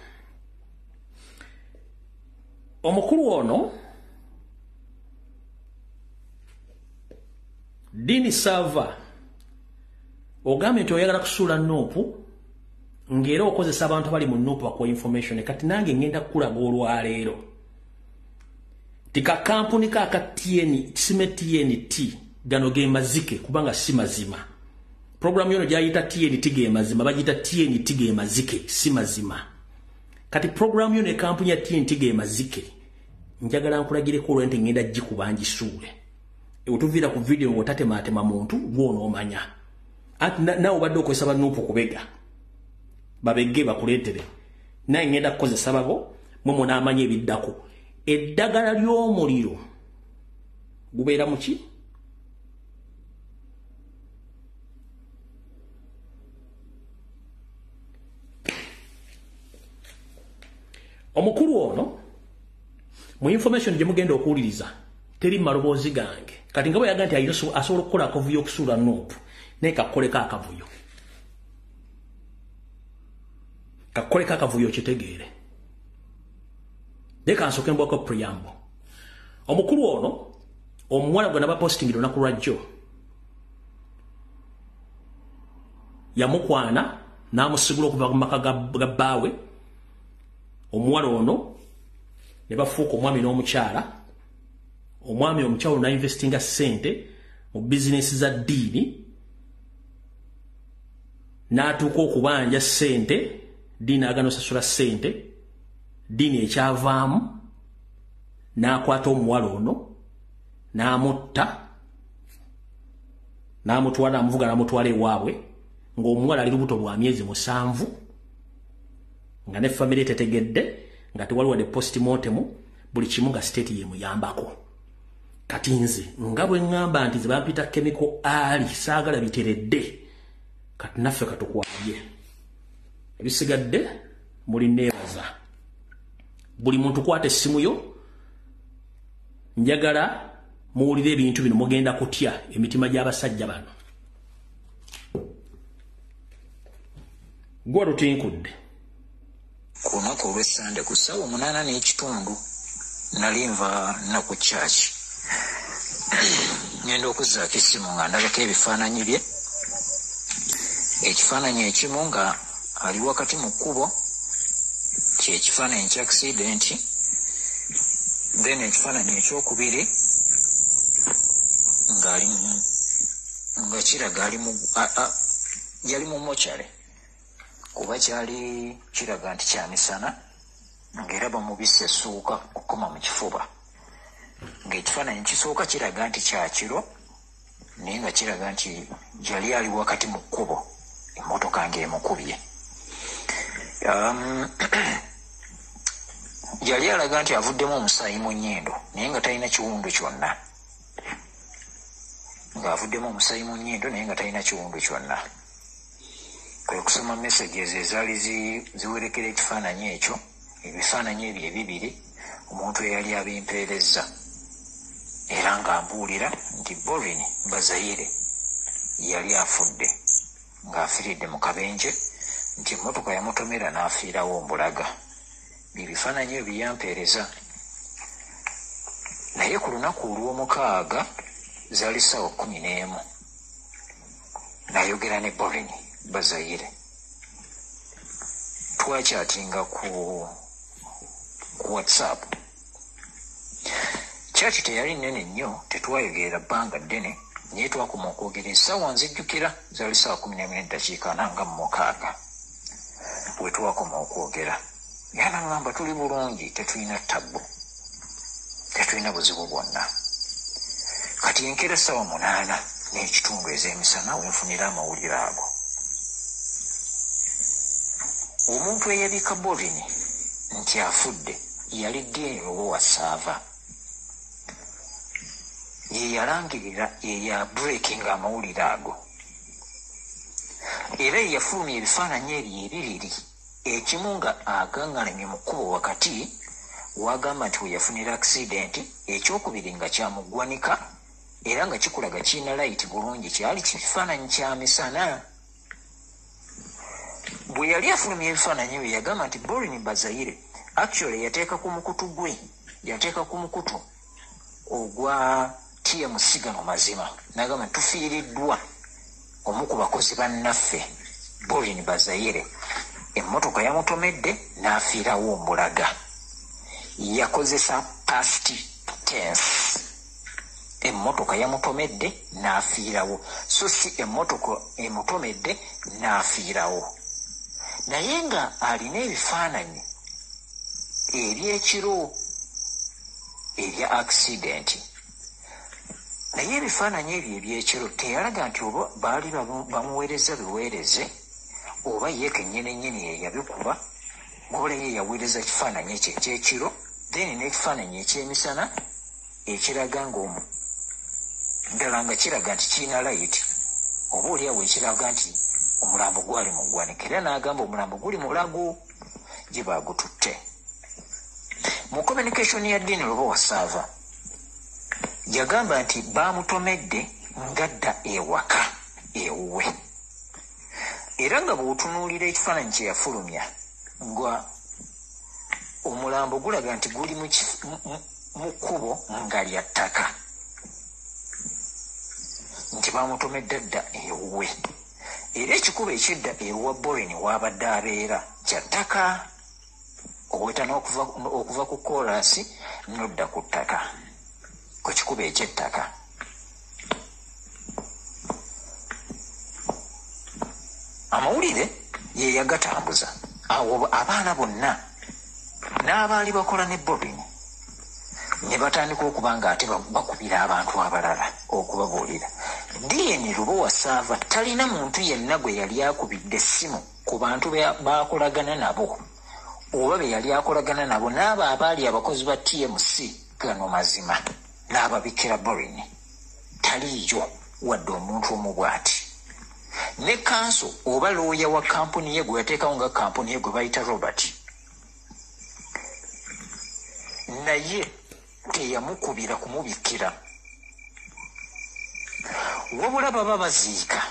Omukulu ono Dini Sava ogambye nti oyagala kusuula NUP ng'era okozesa abantu abali mu NUP bakuwa information. Kati nange ngenda kukulaga olwaleero ti kakampuni ka aka TN kisime TNT gano ge mazike kubanga si mazima. Programu yono gyayita TNT ge mazima, bagiyita TNT ge mazike, si mazima. Kati programu yono ekampuni ya TNT ge mazike, njagala nkulagireko olwo nti ngenda gikuba ngisuule. Otuviira ku video ng'otatematema muntu gw'onoomanya. Anti naawe obadde okozesa ba NUP kubega babegge bakuleetere, naye ngenda kukozesa babo mwe munaamanya ebiddako. Eddagala ly'omuliro gubeera mu ki? Omukulu ono mu information gye mugenda okuwuliriza teri maloboozi gange. Kati nga bwe yaga nti asobola okukola akavuyo okusuula NUP, naye kakoleko akavuyo, kakoleko akavuyo kitegeere. Naye kansooke mbwako preamble. Omukulu ono omuwala gwe nabapostingira olunaku lwajjo yamukwana n'amusigula okuva mu maka ga bbaawe. Omuwala ono ne bafuuka omwami n'omukyala. Omwami omukyala ono n'investinga ssente mu bizinesi za ddiini, n'atuuka okubanja ssente, ddiini agana osasula ssente, ddiini ekyavaamu n'akwata omuwala ono n'amutta, n'amutwala, n'amuvuga n'amutwala ewaabwe ng'omuwala ali lubuto lwa myezi 7, nga ne famire tetegedde, nga tewaliwo wadde postmortem, buli kimu nga state yemuyambako. Kati nze nga bwe ŋŋamba nti ze bampita Chemical Ali, saagala biteredde. Kati naffe katukwabye. Ebisigadde muli neebaza. Buli muntu kwata essimu yo, njagala muwulire ebintu bino, mugenda kutya emitima gy'abasajja bano. Gwa lutinkudde. Ku lunaku olw'Essande ku ssaawa 8:15 nali nva nnaku kyaki. Ngenda okuzzaako essimu nga ndabako ebifaananyi bye. Ekifaananyi ekimu nga ali wakati mu kkubo, kyekifaananyi kya accident. Then ekifaananyi ekyokubiri ng'ali nga kiraga ali mu yali mu mochare, kuba kyali kiraga nti kyamisana, ng'era bamubisse essuuka okukoma mu kifuba. Ng'ekifaananyi kisooka kiraga nti kya kiro, naye nga kiraga nti yali ali wakati mu kkubo, emmotoka ng'emukubye. Yali alaga nti avuddemu omusaayi mu nnyindo, naye nga talina kiwundu kyonna. Ng'avuddemu omusaayi mu nnyindo naye nga talina kiwundu kyonna. Kwe kusoma messages ezaali ziwerekera ekifaananyi ekyo, ebifaananyi ebyo ebibiri, omuntu eyali abimpeerezza era ng'ambuulira nti Borin Bazayire yali afudde, ng'afiiridde mu kabenje, nti emmotoka yamutomera n'afiirawo mbulaga. Ebifaananyi ebyo byampeereza. Naye ku lunaku olw'omukaaga zaali ssaawa 11 nayogera ne Borin Bazayire. Twakyatinga ku WhatsApp. Kyaki teyali nnene nnyo, tetwayogerera bbanga ddene, naye twakoma okwogera essaawa nzijjukira zaali ssaawa 11:46 we twakoma okwogera. Yanaŋŋamba tuli bulungi, tetulina tabbu, tetulina buzibu bwonna. Kati enkeera ssaawa 8:15 ez'emisana wenfunira amawulire ago. Omuntu eyabika Borin nti afudde yali Dean Lubowa Saava. Ye yalangirira, ye ya breaking amawulire ago. Era ye yafulumya ebifaananyi ebyo ebibiri, ekimu nga agaŋŋalamye mu kkubo wakati, wagamba nti we yafunira accident, ekyokubiri nga kyamuggwanika era nga kikulaga kirina light bulungi, kyali kifaananyi kya misana. Bwe yali afulumya ebifaananyi ebyo yagamba nti Borin Bazayire actually yateeka ku mukutu gwe, yateeka ku mukutu ogwa TMC gano mazima, n'agamba nti tufiiriddwa omu ku bakozi bannaffe Borin Bazayire, emmotoka yamutomedde n'afiirawo mbulaga. Yakozesa past tense, emmotoka yamutomedde n'afiirawo, so si emmotoka emutomedde n'afiirawo. Naye nga alina ebifaananyi ebyekiro ebya accident, naye ebifaananyi ebyo ebyekiro teyalaga nti oba baali bamuweereza biweereze oba ye kennyini nnyini ye yabikuba, wabula ye yaweereza kifaananyi ekyo ekyekiro, then n'ekifaananyi ekyemisana ekiraga ng'omu ddala nga kiraga nti kirina light, oba oli awo ekiraga nti omulambo gwali mu ggwanika, era n'agamba omulambo guli mulago gye baagututte. Mu communication ya Dean Lubowa Saava yagamba nti baamutomedde ngadda ewaka ewuwe, era nga bw'otunuulira ekifaananyi kye yafulumya nga omulambo gulaga nti guli mu kkubo nga lya ttaka, nti baamutomedde dda ewuwe. Era ekikubo ekidda ewa Borin w'abadde abeera kya ttaka, oweta n'okuva ku koolaasi n'odda ku ttaka, ku kikubo eky'ettaka. Amawulire ye yagatambuza. Awo abaana bonna n'abaali bakola ne Borin ne batandika okuba nga ate bakubira abantu abalala okubabuulira. Dean Lubowa Saava talina muntu yenna gwe yali akubidde essimu ku bantu baakolagana nabo oba be yali akolagana nabo, n'abo abaali abakozi ba TMC gano mazima n'ababikira Borin, taliiyo wadde omuntu omu bw'ati. Ne kanso oba looya wa kampuni ye gwe yateekawo nga kampuni ye gwe bayita Robert, naye teyamukubira kumubikkira. Wabula baba baziika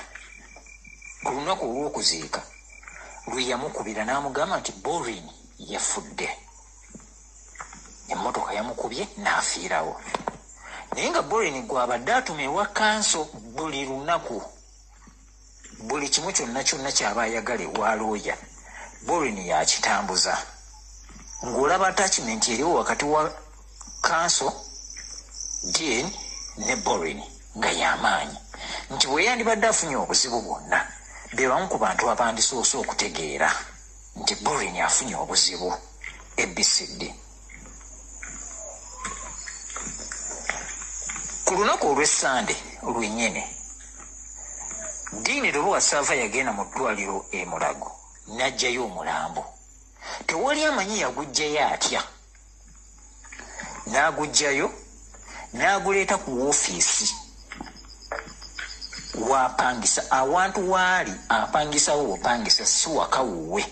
ku lunaku olw'okuziika lwe yamukubira n'amugamba nti Borin yafudde, emmotoka yamukubye n'afiirawo. Naye nga Borin gw'abadde atuma ewa kanso buli lunaku, buli kimu kyonna kyonna ky'aba ayagala ewa looya, Borin yakitambuza. Ng'olaba attachment eriwo wakati wa kanso, Dean ne Borin nga y'amaanyi, nti bwe yandibadde afunye obuzibu bwonna be bamu ku bantu abandisoose okutegeera nti Borin afunye obuzibu ABCD. Ku lunaku olw'Essande lwennyini, Dean Lubowa Saava yagenda mu ddwaliro e Mulago n'aggyayo omulambo. Tewali amanyi yaguggyayo atya. N'aguggyayo n'aguleeta ku woofiisi w'apangisa, awantu waali apangisawo bupangisa si waka wuwe,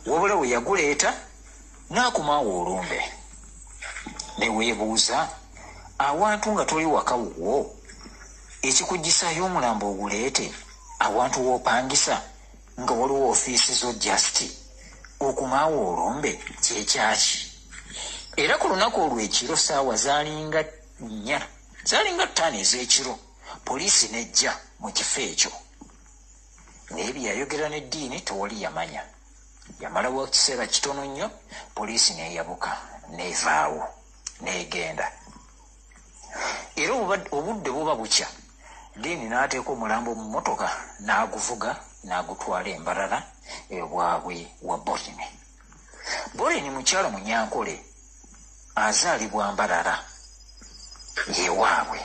wabula we yaguleeta n'akomaawo olumbe. Ne weebuuza, awantu nga toli waka wuwo, ekikuggisaayo omulambo oguleete awantu w'opangisa nga waliwo ofiisi zo just okumaawo olumbe kyekyaki? Era ku lunaku olw'ekiro ssaawa zaalinga 4, zaalinga 5 ez'ekiro, poliisi n'ejja mu kifo ekyo. Naye bye yayogera ne Dean tewali yamanya. Yamalawo ekiseera kitono nnyo, poliisi n'eyabuka n'evaawo n'egenda. Era obudde buba bukya, Dean n'ateeka omulambo mu mmotoka n'aguvuga n'agutwala Embalala ewaabwe wa Borin. Borin mukyala Munyankole, azaalibwa Mbalala yewaabwe.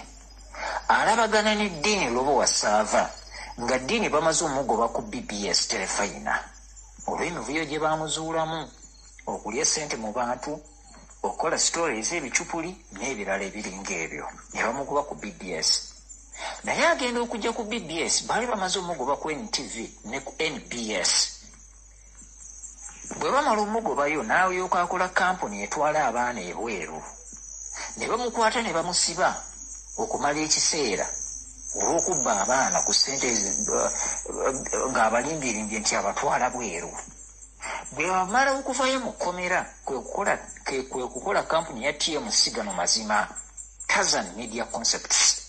Alabagana ne Dean Lubowa Saava nga Dean bamaze omugoba ku BBS Terefayina olw'emivuyo gye baamuzuulamu, okulya ssente mu bantu, okukola stories ebicupuli n'ebirala ebiringa ebyo, ne bamugoba ku BBS. Naye agenda okujja ku BBS baali bamaze omugoba ku NTV ne ku NBS. Bwe bamala omugobayo n'alyoka akola kampuni etwala abaana ebweru, ne bamukwata ne bamusiba okumala ekiseera olw'okubba abaana ku ssente ng'abalimbirimbye nti abatwala bweru. Bwe bamala okuvayo mu kkomera kwe kukola kampuni ya TMC gano mazima, Tarzan Media Concepts.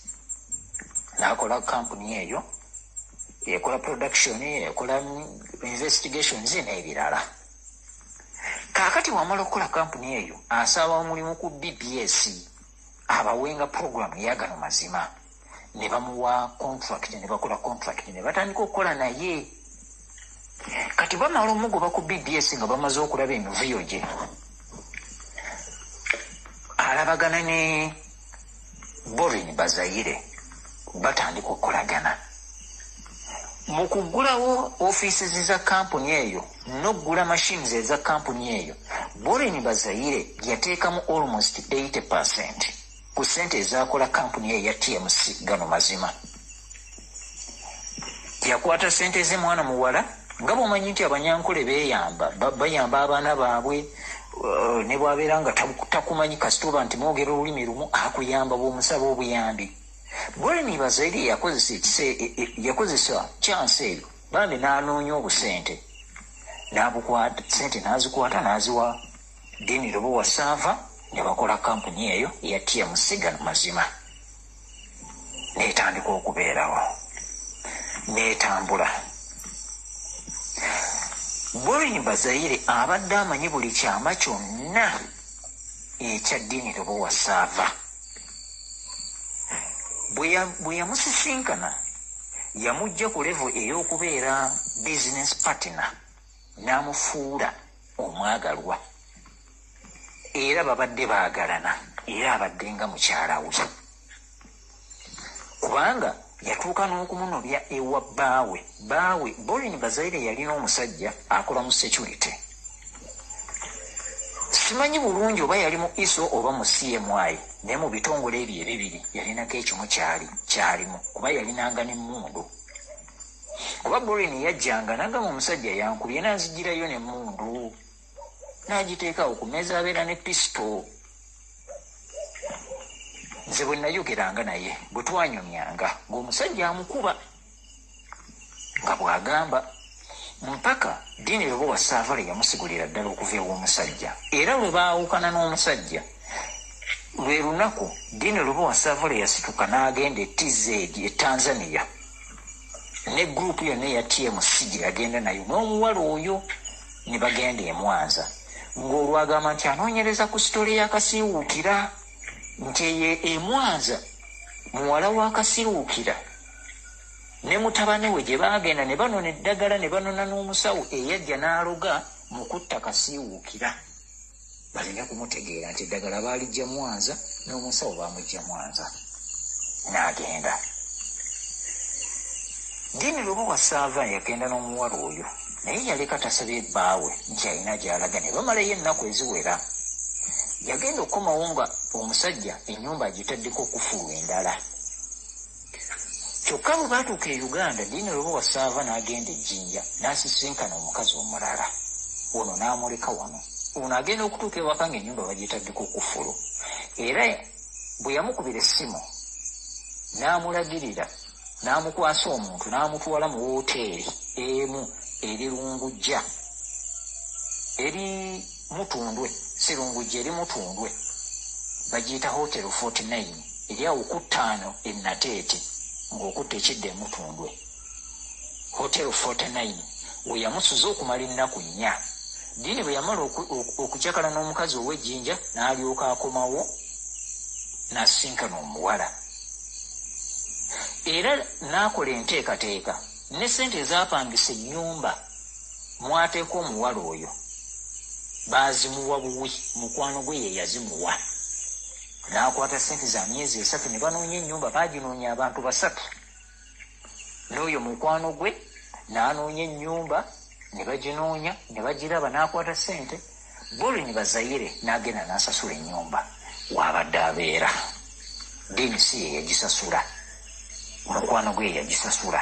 N'akola kampuni eyo ekola production, ekola investigations n'ebirala. Kaakati wamala okukola kampuni eyo asaba omulimu ku BBS abawenga program eyagano mazima, ne bamuwa contract, ne bakola contract ne batandika okukola naye. Kati bamala omugoba ku BBS nga bamaze okulaba emivuyo gye, alabagana ne Borin Bazaire, batandika okukolagana. Mu kuggulawo ofiisi za kampuni eyo n'oggula machines eza kampuni eyo, Borin Bazaire yateekamu almost 80% ku ssente ezaakola kampuni eyo ya TMC gano mazima. Yakwata ssente ze mwana muwala, nga bw'omanyi nti Abanyankole beeyamba, bayamba abaana baabwe, ne bw'abeera nga takumanyi kasita oba nti mwogera olulimi lumu akuyamba bw'omusaba obuyambi. Borin Bazaire yakozesa chance eyo bambi n'anoonya obusente, n'abukwata ssente n'azikwata n'aziwa Dean Lubowa Saava ne bakola kampuni eyo eya TMC gano mazima, n'etandika okubeerawo n'etambula. Borin Bazaire abadde amanyi buli kyama kyonna ekya Dean Lubowa Saava. Bwe yamusisinkana yamujja ku level ey'okubeera business partner n'amufuula omwagalwa, era babadde baagalana, era abadde nga mukyala we, kubanga yatuuka n'okumunobya ewa bbaawe. Bbaawe Borin Bazaire yalina omusajja akola mu security, simanyi bulungi oba yali mu ISO oba mu CMI, naye mu bitongole ebyo ebibiri yalinako ekimu kyalimu, kuba yalinanga n'emmundu. Kuba Borin yajjanga n'agamba omusajja yankubye n'anzigirayo n'emmundu n'agiteekawo ku mmeeza abeera ne pisito. Nze bwe nayogeranga naye bwe twanyumyanga ng'omusajja amukuba nga bw'agamba mpaka Dini Lubowa Saava lwe yamusigulira ddala okuva ew'omusajja. Era lwe baawukana n'omusajja lwe lunaku Dini Lubowa Saava lwe yasituka n'agenda e TZ e Tanzania ne gurupu yonna eya TMC gye yagenda nayo n'omuwala oyo ne bagenda e Mwanza ng'olwagamba nti anoonyereza ku sitole ya Kasiwuukira nti eyo e Mwanza muwala wa Kasiwuukira ne mutabani we gye baagenda ne banona eddagala ne banona n'omusawo eyajja n'aloga mu kutta Kasiwuukira balina kumutegeera nti eddagala baalijja Mwanza n'omusawo baamujja Mwanza n'agenda. Dini Lubowa Saava yagenda n'omuwala oyo naye yaleka tasabye bbaawe nti alina gy'alaga ne bamalayo ennaku eziwera. Yagenda okukomawo nga omusajja ennyumba agitaddeko kufulu endala. Kyokka bwe baatuuka e Uganda, Dini Lubowa Saava n'agenda e Jjinja n'asisinkana omukazi omulala. Ono n'amuleka wano. Ono agenda okutuuka ewaka ng'ennyumba bagitaddeko kufulu. Era bwe yamukubira essimu n'amulagirira n'amukwasa omuntu n'amutwala mu wooteeri emu eri Lungujja eri Mutundwe, si Lungujja, eri Mutundwe, bagiyita Hotel 49 eri awo ku ttaano e Nateete ng'okutta ekidda e Mutundwe. Hotel 49 we yamusuza okumala ennaku nnya. Dini bwe yamala okucakala n'omukazi ow'ejjinja n'alyoka akomawo n'asisinkana omuwala. Era n'akola enteekateeka ne ssente ezaapangisa ennyumba mw'ateeka omuwala oyo baazimuwa buwi, mukwano gwe ye yazimuwa. N'akwata ssente za myezi 3 ne banoonya ennyumba, baaginoonya abantu 3. N'oyo mukwano gwe n'anoonya ennyumba ne baginoonya ne bagiraba n'akwata ssente. Borin Bazayire n'agenda n'asasula ennyumba w'abadde abeera. Dini si ye yagisasula, mukwano gwe yagisasula.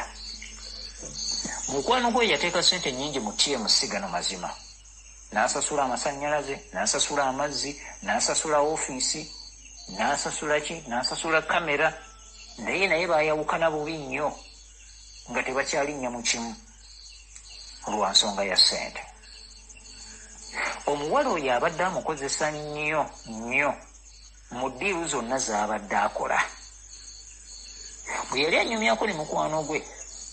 Mukwano gwe yateeka ssente nnyingi mu TMC gano mazima. N'asasula amasannyalaze, n'asasula amazzi, n'asasula ofiisi, n'asasula ki, n'asasula kamera. Naye naye baayawukana bubi nnyo nga tebakyalinnya mu kimu lwa nsonga ya ssente. Omuwala oyo abadde amukozesa nnyo nnyo mu ddiiru zonna z'abadde akola. Bwe yali anyumyako ne mukwano gwe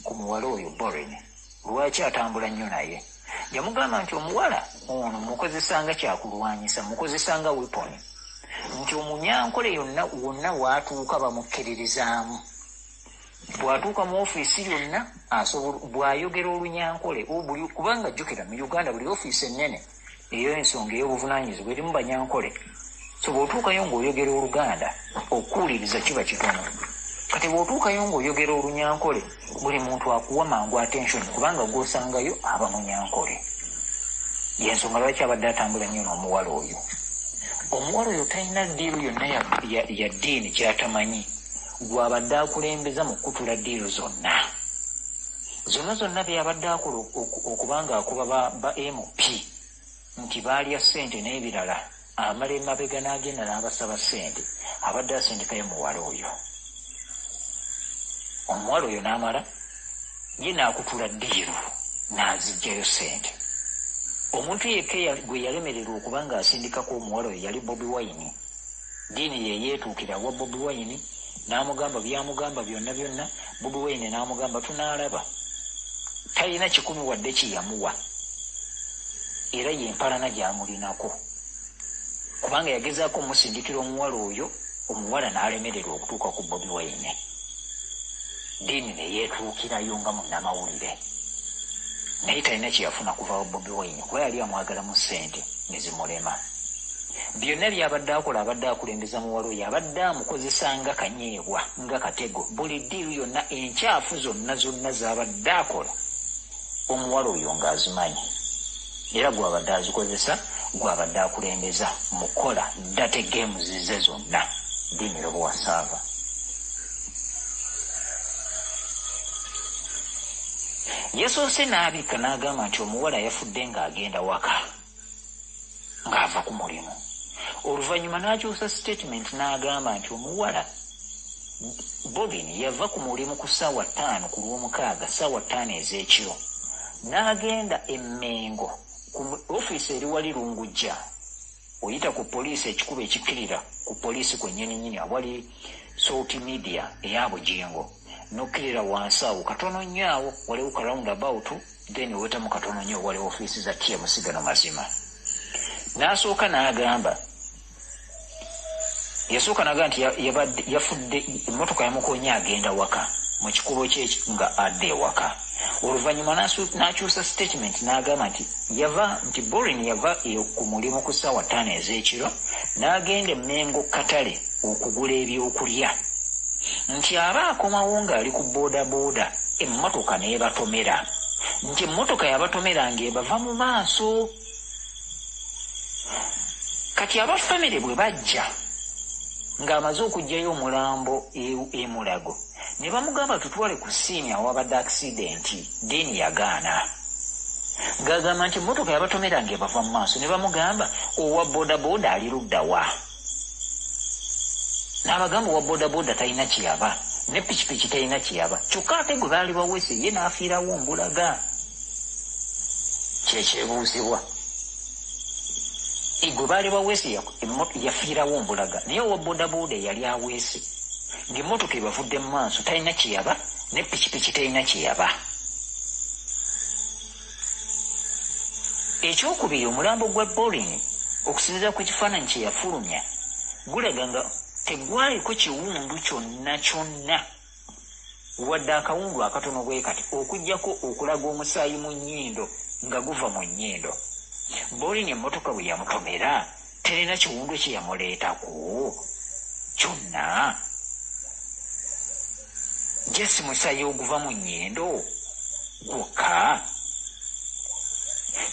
ku muwala oyo Borin lwaki atambula nnyo naye, yamugamba nti omuwala ono mukozesanga kyakulwanyisa, mukozesanga weapon, nti omunyankole yonna wonna w'atuuka bamukkiririzaamu. Bw'atuuka mu ofiisi yonna asobola bw'ayogera olunyankole kubanga jjukira mu Uganda buli ofiisi ennene ey'ensonga ey'obuvunaanyizibwa erimu banyankole. So bw'otuukayo ng'oyogera Oluganda okuwuliriza kiba kitono. Kati bw'otuukayo ng'oyogera olunyankole buli muntu akuwa mangu attention kubanga gw'osangayo aba munyankole. Y'ensonga lwaki abadde atambula nnyo n'omuwala oyo. Omuwala oyo talina ddiiru yonna ya ddiini ky'atamanyi, gw'abadde akulembeza mu kukutula ddiiru zonna. Zonna zonna by'abadde akola okubanga akuba ba MP nti baalya ssente n'ebirala, amala emabega n'agenda n'abasaba ssente, abadde asindikayo muwala oyo. Omuwala oyo n'amala ye n'akutula ddiiru n'aziggyayo ssente. Omuntu yekka gwe yalemererwa okuba ng'asindikako omuwala oyo yali Bobi Wine. Dini ye yeetuukira wa Bobi Wine n'amugamba byamugamba byonna byonna. Bobi Wine n'amugamba tunaalaba, talina 10 wadde kiyamuwa, era ye empalana gy'amulinako kubanga yagezaako omusindikira omuwala oyo, omuwala n'alemererwa okutuuka ku Bobi Wine. Dini ne yeetuukirayo nga munnamawulire, naye talina kye yafuna kuva wa Bobi Wine kuba yali amwagalamu ssente ne zimulema. Byonna by'abadde akola abadde akulembeza muwala oyo, abadde amukozesa nga kanyeebwa nga katego. Buli ddiiru yonna enkyafu zonna zonna z'abadde akola omuwala oyo ng'azimanyi, era gw'abadde azikozesa, gw'abadde akulembeza mu kukola dirty games ze zonna. Dini Lubowa Saava. Yasoose n'abikka n'agamba nti omuwala yafudde ng'agenda waka ng'ava ku mulimu. Oluvannyuma n'akyusa statement n'agamba nti omuwala Bobin yava ku mulimu ku ssaawa 5 ku Lwomukaaga, ssaawa 5 ez'ekiro, n'agenda e Mmengo ku ofiisi eri wali Lungujja, oyita ku poliisi ekikubo ekikkirira ku poliisi kwennyini nnyini awali Salt Media eya Bugingo, n'okkirira wansi awo katono nnyo awo waliwo ka roundabout, then owetamu katono nnyo waliwo ofiisi za TMC. Gano mazima. N'asooka n'agamba, yasooka n'agamba nti yafudde emmotoka yamukoonye agenda waka mu kikubo kye nga adda ewaka. Oluvannyuma n'akyusa statement n'agamba nti Borin yava ku mulimu ku ssaawa 5 ez'ekiro n'agenda e Mmengo Katale okugula ebyokulya, nti aba akomawo ng'ali ku boodabooda emmotoka n'ebatomera, nti emmotoka yabatomera ng'ebava mu maaso. Kati aba famire bwe bajja ng'amaze okuggyayo omulambo e Mulago, ne bamugamba tutwale ku siini awabadde accident. Dini yagaana ng'agamba nti emmotoka yabatomera ng'ebava mu maaso. Ne bamugamba owa boodabooda ali ludda wa? N'abagamba owa boodabooda talina kyeyaba, ne pikipiki talina kyeyaba, kyokka ate gwe baali baweese ye n'afiirawo mbulaga. Kyekyebuuzibwa, gwe baali baweese yafiirawo mbulaga, naye owa boodabooda yali aweese ng'emmotoka ebavudde mu maaso talina kyeyaba, ne pikipiki talina kyeyaba. Ekyokubiri, omulambo gwa Borin okusinziira ku kifaananyi kye yafulumya gulaga nga tegwaliko kiwundu kyonna kyonna, wadde akawundu akatono bwe kati, okuggyako okulaga omusaayi mu nnyindo nga guva mu nnyindo. Borin emmotoka bwe yamutomera terina kiwundu kye yamuleetako kyonna, jesi musaayi oguva mu nnyindo gwokka.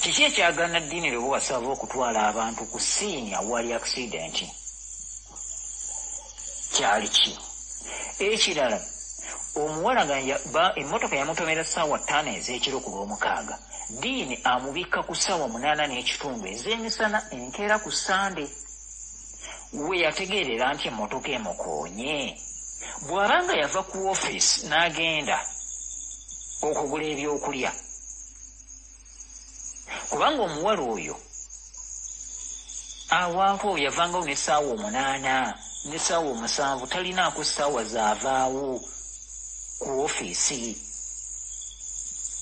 Kiki ekyagaana Ddiini Lubowa Ssaava okutwala abantu ku siini awali accident? Kyali ki? Ekirala, omuwala nga emmotoka yamutomera ssaawa 5 ez'ekiro ku Lwomukaaga, Ddiini amubikka ku ssaawa 8:15 ez'emisana enkeera ku Ssande, we yategeerera nti emmotoka emukoonye. Bw'abanga yava ku ofiisi n'agenda okugula ebyokulya, kubanga omuwala oyo awantu oyo yavangawo n'essaawa 8 n'essaawa 7, talinaako ssaawa zaavaawo ku ofiisi,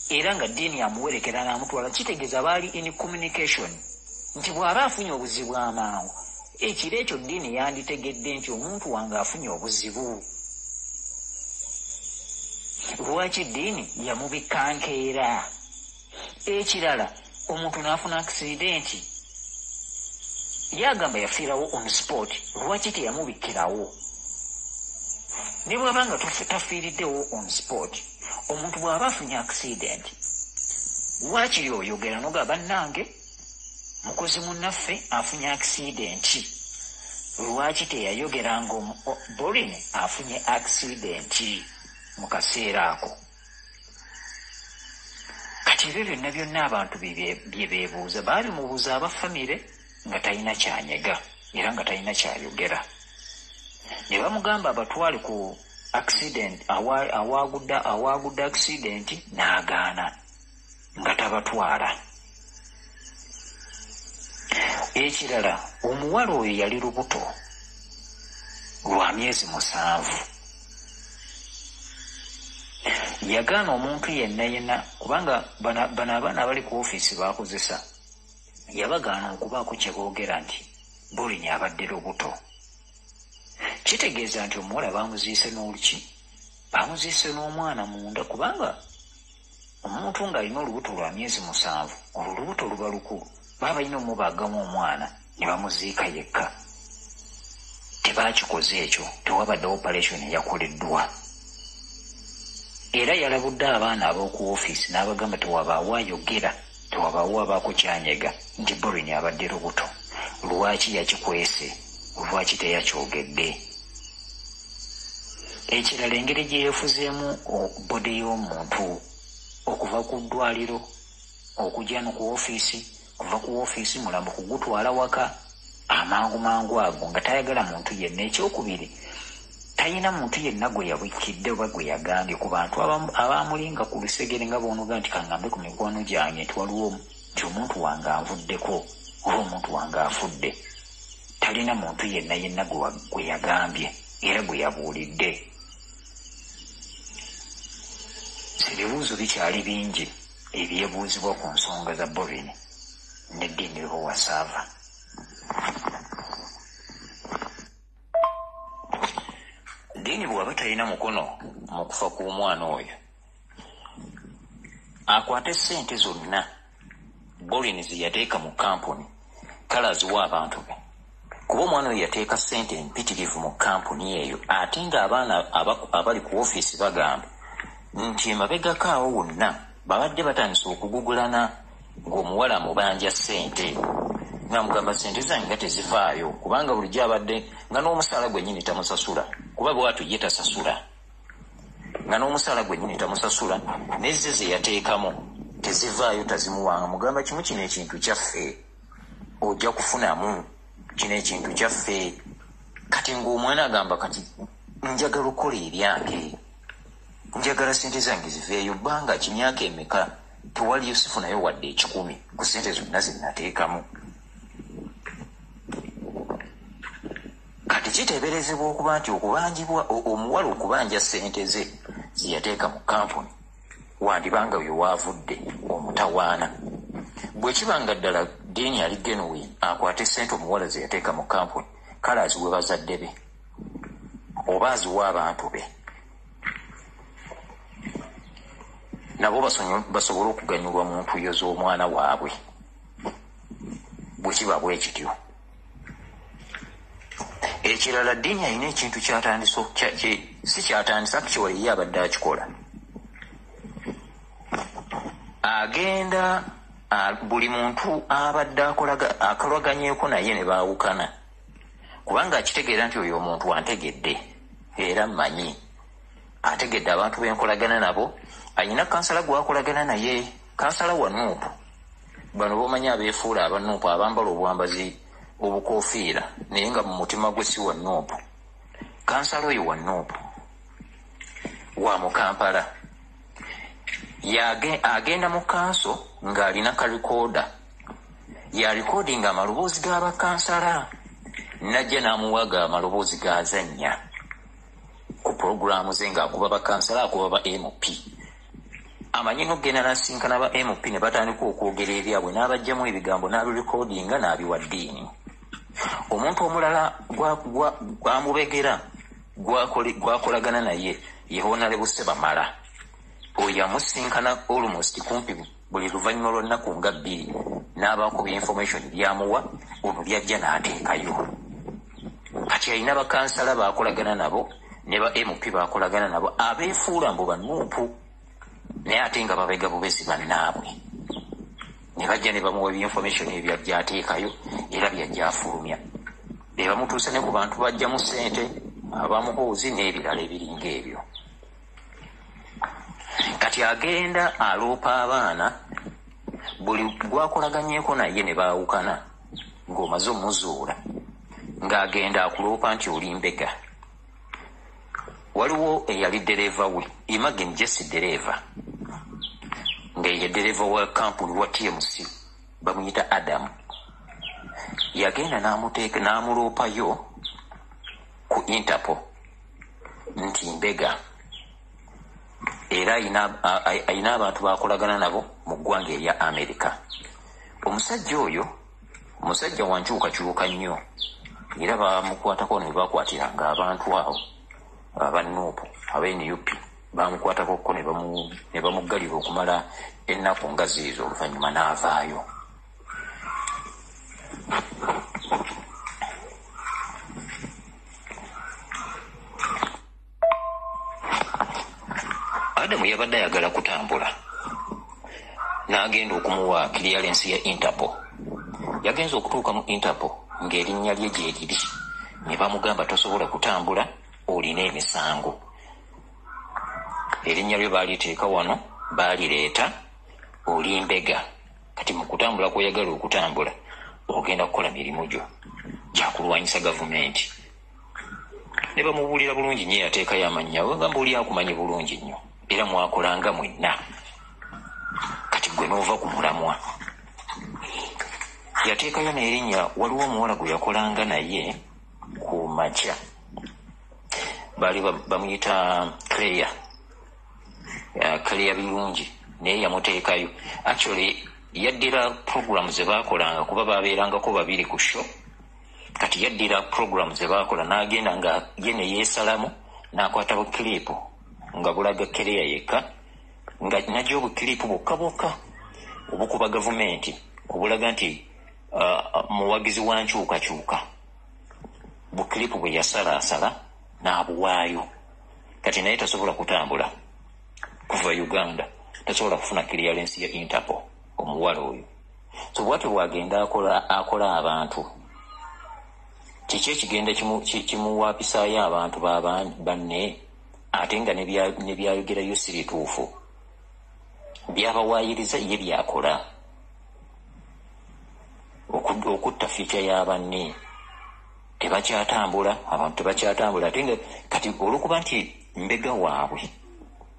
era nga Ddiini amuwerekera n'amutwala. Kitegeeza baali in communication, nti bw'aba afunye obuzibu amangu ekiro ekyo Ddiini yanditegedde nti omuntu wange afunye obuzibu. Lwaki Ddiini yamubikka nkeera? Ekirala, omuntu n'afuna accident, yagamba yafiirawo on spot, lwaki teyamubikkirawo? Ne bw'aba nga tafiiriddewo on spot, omuntu bw'aba afunye accident waakiri oyogera n'ogamba bannange mukozi munnaffe afunye accident, lwaki teyayogera nga Borin afunye accident mu kaseera ako? Kati ebyo byonna byonna abantu bye beebuuza, baabimubuuza aba famire nga talina kyanyega era nga talina kyayogera. Ne bamugamba abatwale ku accident awaagudde accident, n'agaana nga tabatwala. Ekirala, omuwala oyo yali lubuto lwa myezi 7. Yagaana omuntu yenna yenna, kubanga bano abaana abali ku ofiisi baakozesa, yabagaana okubaako kye boogera nti Borin abadde lubuto. Kitegeeza nti omuwala baamuziise n'oluki, baamuziise n'omwana munda, kubanga omuntu ng'alina olubuto lwa myezi 7, olwo olubuto luba lukulu, baba balina omubaagamu omwana ne bamuziika yekka. Tebaakikoze ekyo, tewabadde operation eyakoleddwa. Era yalabudde abaana ab'oku ofiisi n'abagamba tewabaawo ayogera, tewabaawo abaako kyanyega nti Borin abadde lubuto. Lwaki yakikwese? Lwaki teyakyogedde? Ekirala, engeri gye yeefuzeemu bode y'omuntu Okuva ku ddwaliro okujja no ku ofiisi, kuva ku ofiisi mulambo kugutwala waka amangu mangu ago nga tayagala muntu yenna. Ekyokubiri, talina muntu yenna gwe yabukkidde oba gwe yagambye ku bantu abamulinga ku lusegere nga bw'onoga nti kangambe ku mikwano gyange nti waliwo nti omuntu wange anvuddeko oba omuntu wange afudde. Talina muntu yenna yenna gwe yagambye era gwe yabuulidde. Ebibuuzo bikyali bingi ebyebuuzibwa ku nsonga za Bobin ne Dean Lubowa Saava. Dean bw'aba talina mukono mu kufa kw'omwana oyo, akwate ssente zonna Bobin ze yateeka mu kampuni kale aziwa abantu be, kuba omwana oyo yateeka ssente empitirivu mu kampuni eyo, ate ng'abaana abali ku ofiisi bagamba nti emabegako awo wonna babadde batandise okugugulana ng'omuwala amubanja ssente, ng'amugamba ssente zange nga tezivaayo, kubanga bulijjo abadde nga n'omusaala gwennyini tamusasula, kuba bw'atyo ye tasasula, nga n'omusaala gwennyini tamusasula, n'ezze ze yateekamu tezivaayo tazimuwanga. Mugamba kimu, kino ekintu kyaffe, ojja kufunamu, kino ekintu kyaffe. Kati ng'omwana agamba kati njagala okukola ebyange, njagala ssente zange ziveeyo, bbanga ki, myaka emeka tewaliyo sifunayo wadde 1,000 ku ssente zonna ze nateekamu. Kati kiteeberezebwa okuba nti okubanjibwa omuwala okubanja ssente ze ze yateeka mu kampuni wandibanga we waavudde omutawaana. Bwe kiba nga ddala Dean ali genuine, akwate ssente omuwala ze yateeka mu kampuni kale aziwe bazadde be oba aziwe abantu be, nabo basobole okuganyulwa mu ntuuyo z'omwana waabwe. Bwe kiba bwe kityo. Ekirala, Dean alina ekintu kyatandise, si kyatandise, actually ye abadde akikola. Agenda buli muntu abadde akolaganyeko naye ne baawukana, kubanga akitegeera nti oyo omuntu antegedde era mmanyi, ategedde abantu benkolagana nabo. Ayina kansala gwakolagana naye, kansala wa NUP, bano bomanyi abeefuula aba NUP abambala obwambazi obukofiira naye nga mu mutima gwe si wa NUP. Kansala oyo wa NUP wa mu Kampala, agenda mu kanso ng'alina kalikoda, yalikodinga amaloboozi g'abakansala, najja n'amuwaga amaloboozi g'azannya ku pulogulaamu ze ng'akuba bakansala, akuba ba MP. Amanyi n'okugenda n'asinkana ba MP ne batandika okwogera ebyabwe, n'abajjamu ebigambo n'abirikodinga n'abiwa Dean. Omuntu omulala gwamubegera gwakolagana naye ye Honorable Sebamala. Oyo amusinkana almost kumpi buli luvannyuma lwa nnaku nga 2 n'abaako information byamuwa, ono byajja n'ateekayo. Kati alina bakansala baakolagana nabo ne ba MP baakolagana nabo abeefuula mbu ba NUP, naye ate nga babega bubezi bannaabwe, ne bajja ne bamuwa information ebyo by'ateekayo era byajja afulumya. Ne bamutuusa ne ku bantu bajjamu ssente abamuhoozi n'ebirala ebiringa ebyo. Kati agenda aloopa abaana buli gwakolaganyeeko naye ne baawukana, ng'omaze omuzuula ng'agenda akuloopa nti oli mbega. Waliwo eyali ddereeva we, imagine Jesse ddereeva, nga ye ddereeva wa kampuni wa TMC, bamuyita Adam. Yagenda n'amuteeka n'amuloopayo ku Interpol nti mbega, era ayina abantu bakolagana nabo mu ggwanga erya Amerika. Omusajja oyo musajja wa nkyukakyuka nnyo, era bamukwatako ne bakwatiranga abantu abo aba NUP, aba NUP, bamukwatako ne bamuggalira okumala ennaku nga ziizo, oluvannyuma n'avaayo. Adamu yabadde ayagala kutambula, n'agenda okumuwa clearance ya Interpol. Yagenze okutuuka mu Interpol ng'erinnya lye gye liri, ne bamugamba tosobola kutambula, olina emisango. Erinnya lye baaliteeka wano Baalireeta oli mbega. Kati mu kutambula kw'oyagala okutambula ogenda kukola mirimu gyo gyakulwanyisa gavumenti. Ne bamubuulira bulungi nnyo, yateekayo amannya, ogamba oli akumanyi bulungi nnyo era mwakolanga mwenna. Kati gwe n'ova ku mulamwa. Yateekayo n'erinnya, waliwo omuwala gwe yakolanga naye ku makya, baali bamuyita Claire, Claire Birungi, naye yamuteekayo. Actually yaddira program ze baakolanga kuba baabeerangako babiri ku show. Kati yaddira program ze baakola n'agenda nga ye ne yeesalamu n'akwata bukiripu nga bulaga Claire yekka, nga najja obukiripu bwokka bwokka obukuba gavumenti obulaga nti muwagizi wa nkyukakyuka. Bukiripu bwe yasalaasala n'abuwaayo. Kati naye tasobola kutambula kuva Uganda, tasobola kufuna clearance ya Interpol omuwala oyo. So bwatyo bwagenda akola abantu. Kiki ekigenda kimuwapisaayo abantu banne ate nga ne byayogerayo si bituufu, byabawaayiriza ye byakola okutta ficha y'abanne. Tebakyatambula, abantu tebakyatambula. Ate nga kati olw'okuba nti mbega waabwe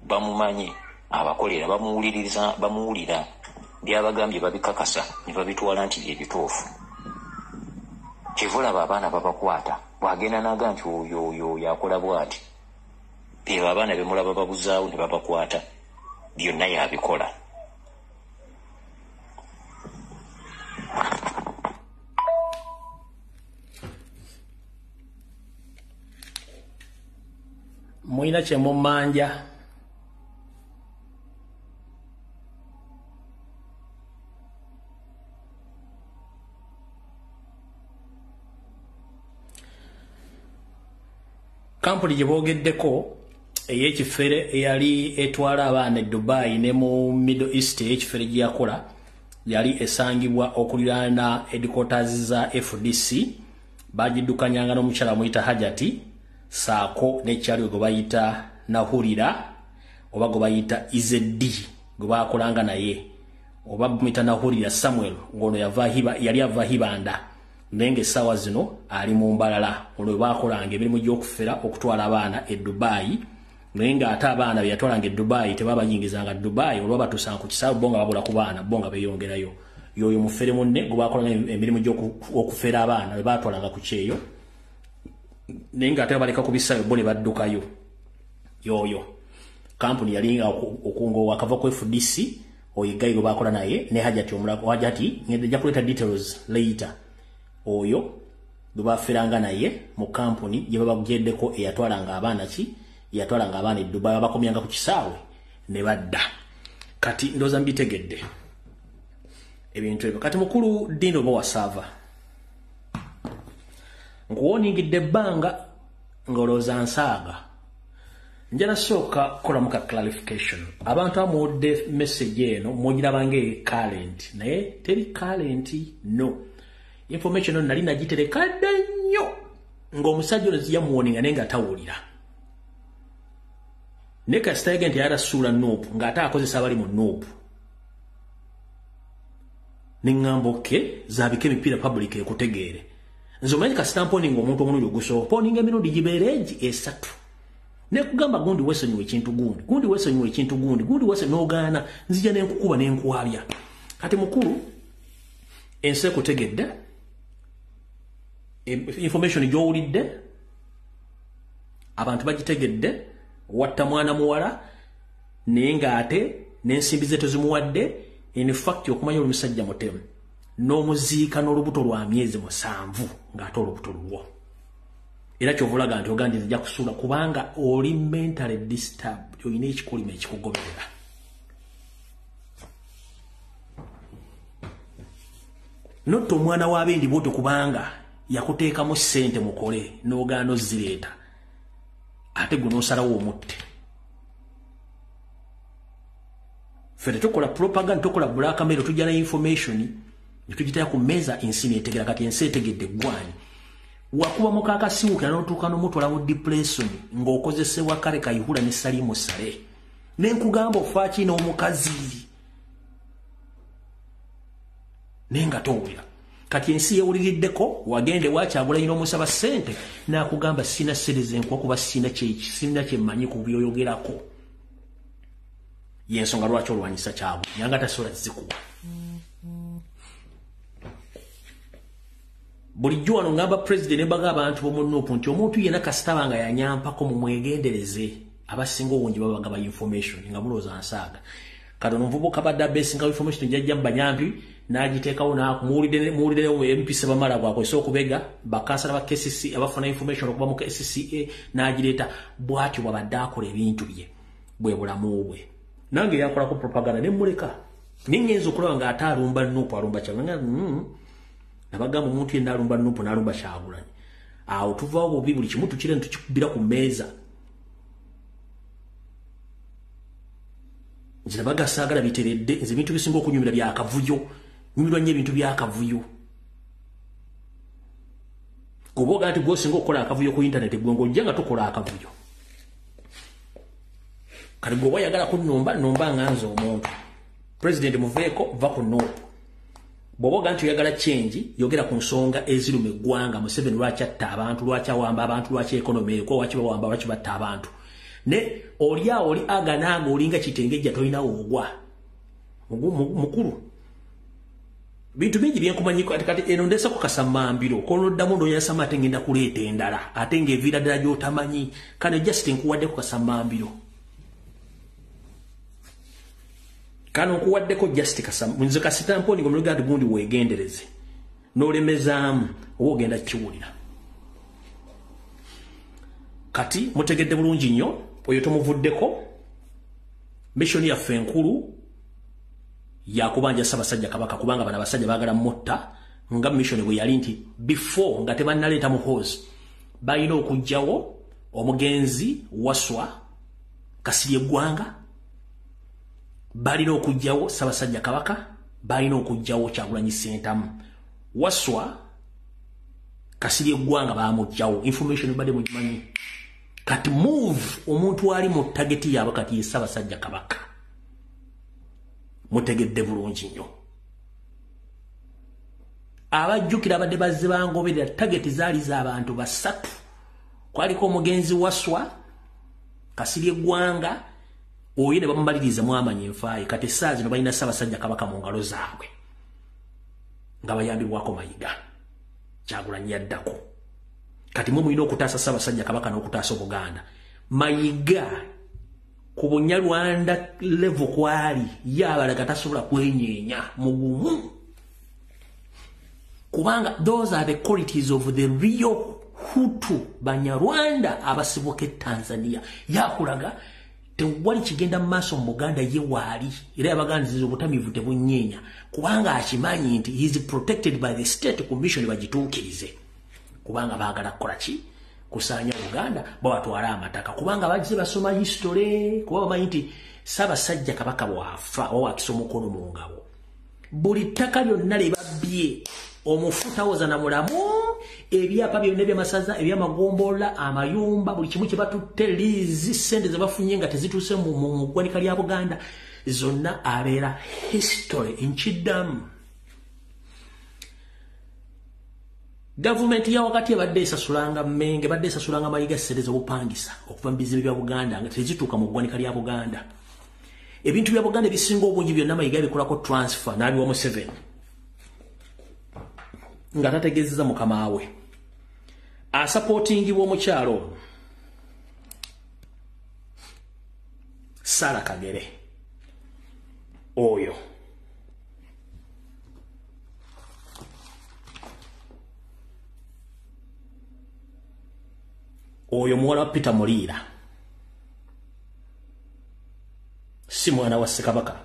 bamumanyi, abakolera bamuwuliriza, bamuwulira byabagambye babikakasa ne babitwala nti bye bituufu. Kyeva olaba abaana babakwata, bw'agenda n'aga nti oyo oyo oyo akola bw'ati, bebo abaana be mulaba babuzaawo ne babakwata, byonna yabikola. Mulina kye mummanja? Kampuni gye boogeddeko ey'ekifere eyali etwala abaana e Dubai ne mu Middle East, ey'ekifere gye yakola yali esangibwa okuliraana headquarters za FDC, bagiddukanyanga n'omukyala amuyita Hajati saako n'ekyali gwe bayita Nahurira oba gwe bayita Izedi gwe baakolanga naye, oba bamuyita Nahurira Samuel, ng'ono yali ava Hibanda, naye ng'essaawa zino ali mu Mbalala. Olwo baakolanga emirimu gy'okufera okutwala abaana e Dubai, naye ng'ate abaana be yatwalanga e Dubai tebabayingizanga Dubai, olwa batuusanga ku kisaawe bo nga babula ku baana, bo nga beeyongerayo. Y'oyo mufere munne gwe baakolanga emirimu gy'okufera abaana be baatwalanga ku kyeyo, naye ng'ate babaleka ku bisaawe bo ne baddukayo. Y'oyo kampuni yali okungo wakava ku FDC, oyo guy gwe baakola naye ne Hajati omulala. Hajati ngenda kuleeta details later. Oyo gwe baaferanga naye mu kampuni gye babageddeko eyatwalanga abaana eyatwalanga abaana e Dubai, babakomyanga ku kisaawe ne badda. Kati ndowooza mbitegedde ebintu ebyo. Kati mukulu Dino Bowasaava, nkuwooningidde ebbanga ng'olowooza nsaaga. Njala sooka kukolamu ka clarification. Abantu amuwadde message eno mugiraba ng'eri current, naye teri current, no. Information ono nali nagitereka dda nnyo ng'omusajja ono yamuwoninga naye nga tawulira. Naye kasita yagenda nti yalasuula Nuupu ng'ate akozesa abali mu Nuupu. Ne ŋŋamba okay, zaabika emipiira public ekutegeere. Nze omanyi kasita mponinga omuntu omulundi ogusooka, mponinga emirundi gibeera egi esatu. Ne kugamba gundi weesonyiwe ekintu gundi, gundi weesonyiwe ekintu gundi, gundi weesonyiwe, n'ogaana, nzija ne nkukuba ne nkwabya. Kati mukulu, ensi ekutegedde, information gy'owulidde, abantu bagitegedde, watta mwana muwala, naye ng'ate n'ensimbi ze tozimuwadde. In fact okumanya oli musajja mutemu, n'omuziika n'olubuto lwa myezi 7 ng'ate olubuto lulwo. Era kyova olaga nti ogambye nzija kusuula kubanga oli mentally disturbed, olina ekikolimo ekikugoberera. Notta omwana w'abendi bw'otyo kubanga yakuteekamu ssente mukole n'ogaana ozireeta, ate gwe n'osalawo omutte. Ffe tetukola propaganda, tukola blackmail, tujja na information ne tugiteeka ku mmeeza ensi n'etegeera. Kati ensi etegedde eggwanyi. Wakuba mukakasiwukira n'otuuka n'omutwala mu depression ng'okozesebwa Kale Kayihura ne Salimu Saleh Nenkugamba ofaaki n'omukazi. Naye nga towulira. Kati ensi yewuliriddeko wagende wakyagula nnyo omusaba ssente n'akugamba sina ssente zenkuwa kuba sina kye mmanyi ku byoyogerako. Y'ensonga lwaki olwanyisa Kyagulanyi nga tasobola zikuwa. Bulijjo wano ngamba president embaga abantu b'omu NUP nti omuntu yenna kasitaba nga yanyampako mumwegendereze, abasinga obungi babaga ba information nga mulowooza nsaaga. Kati ono omuvubuka badde abeesinga information jajja mu banyampi n'agiteekawo muwulidde MP Sebamala gwakozesa okubega bakansala ba KCC abafuna information okuva mu KCCA n'agireeta. Bw'atyo bw'abadde akola ebintu bye bwe bulamu bwe. Nange yakolako propaganda ne mmuleka. Ne ngenza okulaba ng'ate alumba NUP, alumba Kyagulanyi. Nabagamba omuntu yenna alumba NUP n'alumba Kyagulanyi. Awo tuvaawo bubi, buli kimu tukire ne tukikubira ku mmeeza. Nze nabaga saagala biteredde, nze ebintu bisinga okunyumira byakavuyo. Nyumirwa nnyo ebintu byakavuyo. Kuba ogaa nti gw'osinga okukola akavuyo ku internet, gwe ng'ojja nga tokola akavuyo. Kati gwe oba oyagala kunnumba, nnumba nga nze omuntu. President muveeko, va ku NUP. Bw'oba ogaa nti oyagala change, yogera ku nsonga eziruma eggwanga. Museveni lwaki atta abantu, lwaki awamba abantu, lwaki economy eko, lwaki bawamba, lwaki batta abantu. Ne oli awo oli aganaaga olinga kitengejja tolinawo ogwa. Mukulu. Bintu bingi byenkumanyiko kati eno ndesa ku kasamambiro koloddamu n'oyasama ate ngenda kuleeta endala ate ng'eviira ddala gy'otamanyi. Kano just nkuwaddeko kasamambiro. Kano nkuwaddeko just nze kasita mponi ng'omuloga nti gundi weegendereze n'olemezaamu oba ogenda kiwulira. Kati mutegedde bulungi nnyo oyo tomuvuddeko. Mission yaffe enkulu yakubanja Ssaabasajja Kabaka, kubanga bano abasajja baagala mutta nga mission bwe yali nti before nga tebannaleeta Muhoozi balina okuggyawo omugenzi Waswa Kasirye Eggwanga, balina okuggyawo Ssaabasajja Kabaka, balina okuggyawo Kyagulanyi Ssentamu. Waswa Kasirye Eggwanga baamuggyawo, information badde mugimanyi. Kati move omuntu ali mu target yaabwe kati ye Ssaabasajja Kabaka. Mutegedde bulungi nnyo. Abajjukira abadde bazze bangoberera, target zaali z'abantu basatu. Kwaliko omugenzi Waswa Kasirye Eggwanga, oyo ne bamumaliriza mwamanya enfaayo. Kati essaawa zino balina Ssaabasajja Kabaka mu ngalo zaabwe nga bayambibwako Mayiga. Kyagulanyi yaddako. Kati mwe mulina okutaasa Ssaabasajja Kabaka n'okutaasa Obuganda. Mayiga ku Bunyarwanda level kwali yabalaga tasobola kwenyeenya mugumu, kubanga those are the qualities of the real Hutu Banyarwanda abasibuka e Tanzania. Yakulaga tewali kigenda mu maaso mu Buganda ye waali, era yabaganziza obutamiivu tebunyeenya, kubanga akimanyi nti he is protected by the state commission bagituukirize, kubanga baagala kukola ki? Kusaanya Buganda, babatwala amataka, kubanga bazze basoma history, kuba bamanyi nti Ssaabasajja Kabaka bw'afa oba wakisa omukono mu ngabo, buli ttaka lyonna lye babbye omufu tawoza na mulamu, ebyapa byonna ebyamasaza, ebyamagombolola, amayumba, buli kimu kye batutte, liizi, ssente ze bafunye nga tezituuse mu ggwanika lya Buganda, zonna abeera history. Nkiddamu, gavumenti ya wakati ebadde esasulanga Mmenge, ebadde esasulanga Mayiga ssente z'obupangisa okuva mu bizibu bya Buganda nga tezituuka mu ggwanika lya Buganda. Ebintu bya Buganda ebisinga obungi byonna Mayiga abikolako transfer n'abiwa Museveni nga tategeezezza mukama we. Asapootingibwa omukyalo ono Sarah Kagere oyo. Oyo muwala wa Peter Muliira, si mwana wa Ssekabaka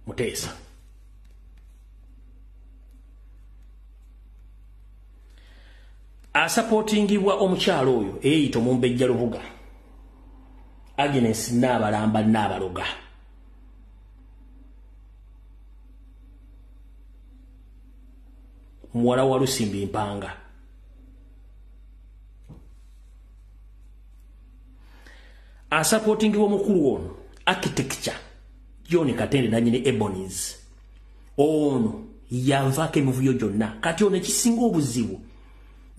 Muteesa. Asapootingibwa omukyalo oyo eyeeyita Omumbejja Lubuga, Agnes Nnaabalamba Nnaabaloga. Muwala wa Lusimbi Mpanga. Asapootingibwa omukulu ono Architecture John Katende nanyini Ebonies ono yavaako emivuyo gyonna. Kati ono ekisinga obuzibu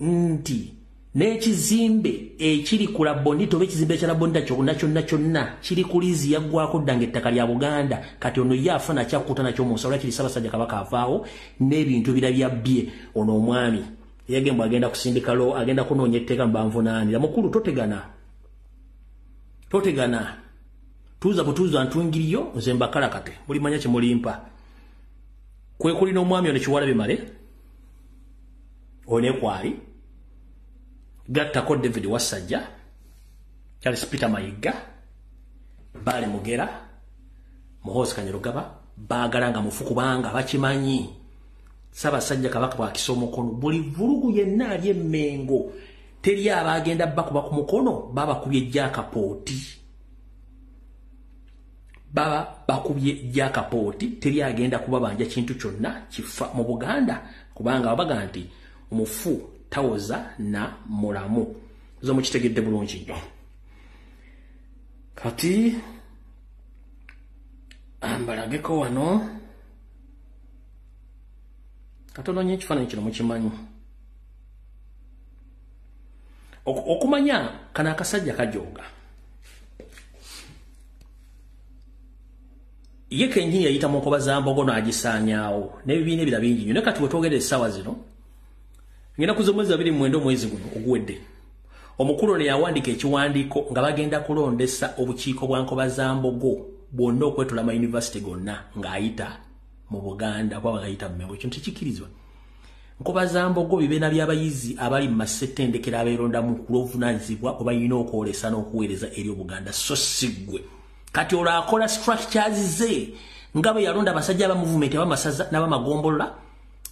nti n'ekizimbe ekiri ku Labonita oba ekizimbe ekya Labonita kyonna kyonna kyonna kiri ku liizi yaggwako dda ng'ettaka lya Buganda. Kati ono ye afa nakyakukuta nakyo mu nsawo kiri Ssaabasajja Kabaka avaawo n'ebintu ebirala byabbye. Ono omwami yagembwa agenda kusindika lo agenda kunoonya etteeka mbanvunaanira. Mukulu totegana, totegana, tuuza butuuza ntungiriyo nze mbakalakate mulimanya kye mulimpa. Kwe kuli n'omwami ono Kiwala Bimale onekwali gattako David Wasajja, Charles Peter Mayiga, Bale Mugera, Muhoozi Kainerugaba baagala nga mufu kubanga bakimanyi Ssaabasajja Kabaka bw'akisa omukono buli vulugu yenna ali emmengo teri abagenda bakuba ku mukono babakubye jakapooti, baba bakubye jakapooti, teri agenda kubabanja kintu kyonna kifa mu Buganda kubanga babaga nti omufu tawoza na mulamu. Zo mukitegedde bulungi nnyo. Kati ambalageko wano katono nnyo ekifaananyi kino mukimanyi. Okumanya kano akasajja kajooga. Ye kennyini yayita mu nkoba za mbogo n'agisaanyaawo n'ebibiina ebirala bingi nnyo. Naye kati we twogera essaawa zino ngenda kuza omwezi 29 omwezi guno oguwedde, omukulu ono yawandiika ekiwandiiko nga bagenda kulondesa obukiiko bwa nkoba za mbogo bwonna okwetoola ama yunivasite gonna ng'ayita mu Buganda kuba ng'ayita mu Mmengo. Ekyo tekikirizibwa. Nkoba za mbogo bibeera by'abayizi abali mu massettendekero abeerondamu ku lw'obuvunaanyizibwa bwe balina okwolesa n'okuweereza eri Obuganda, so si ggwe. Kati olwo akola structures ze nga bwe yalonda abasajja aba movement ab'amasaza n'ab'amagombolola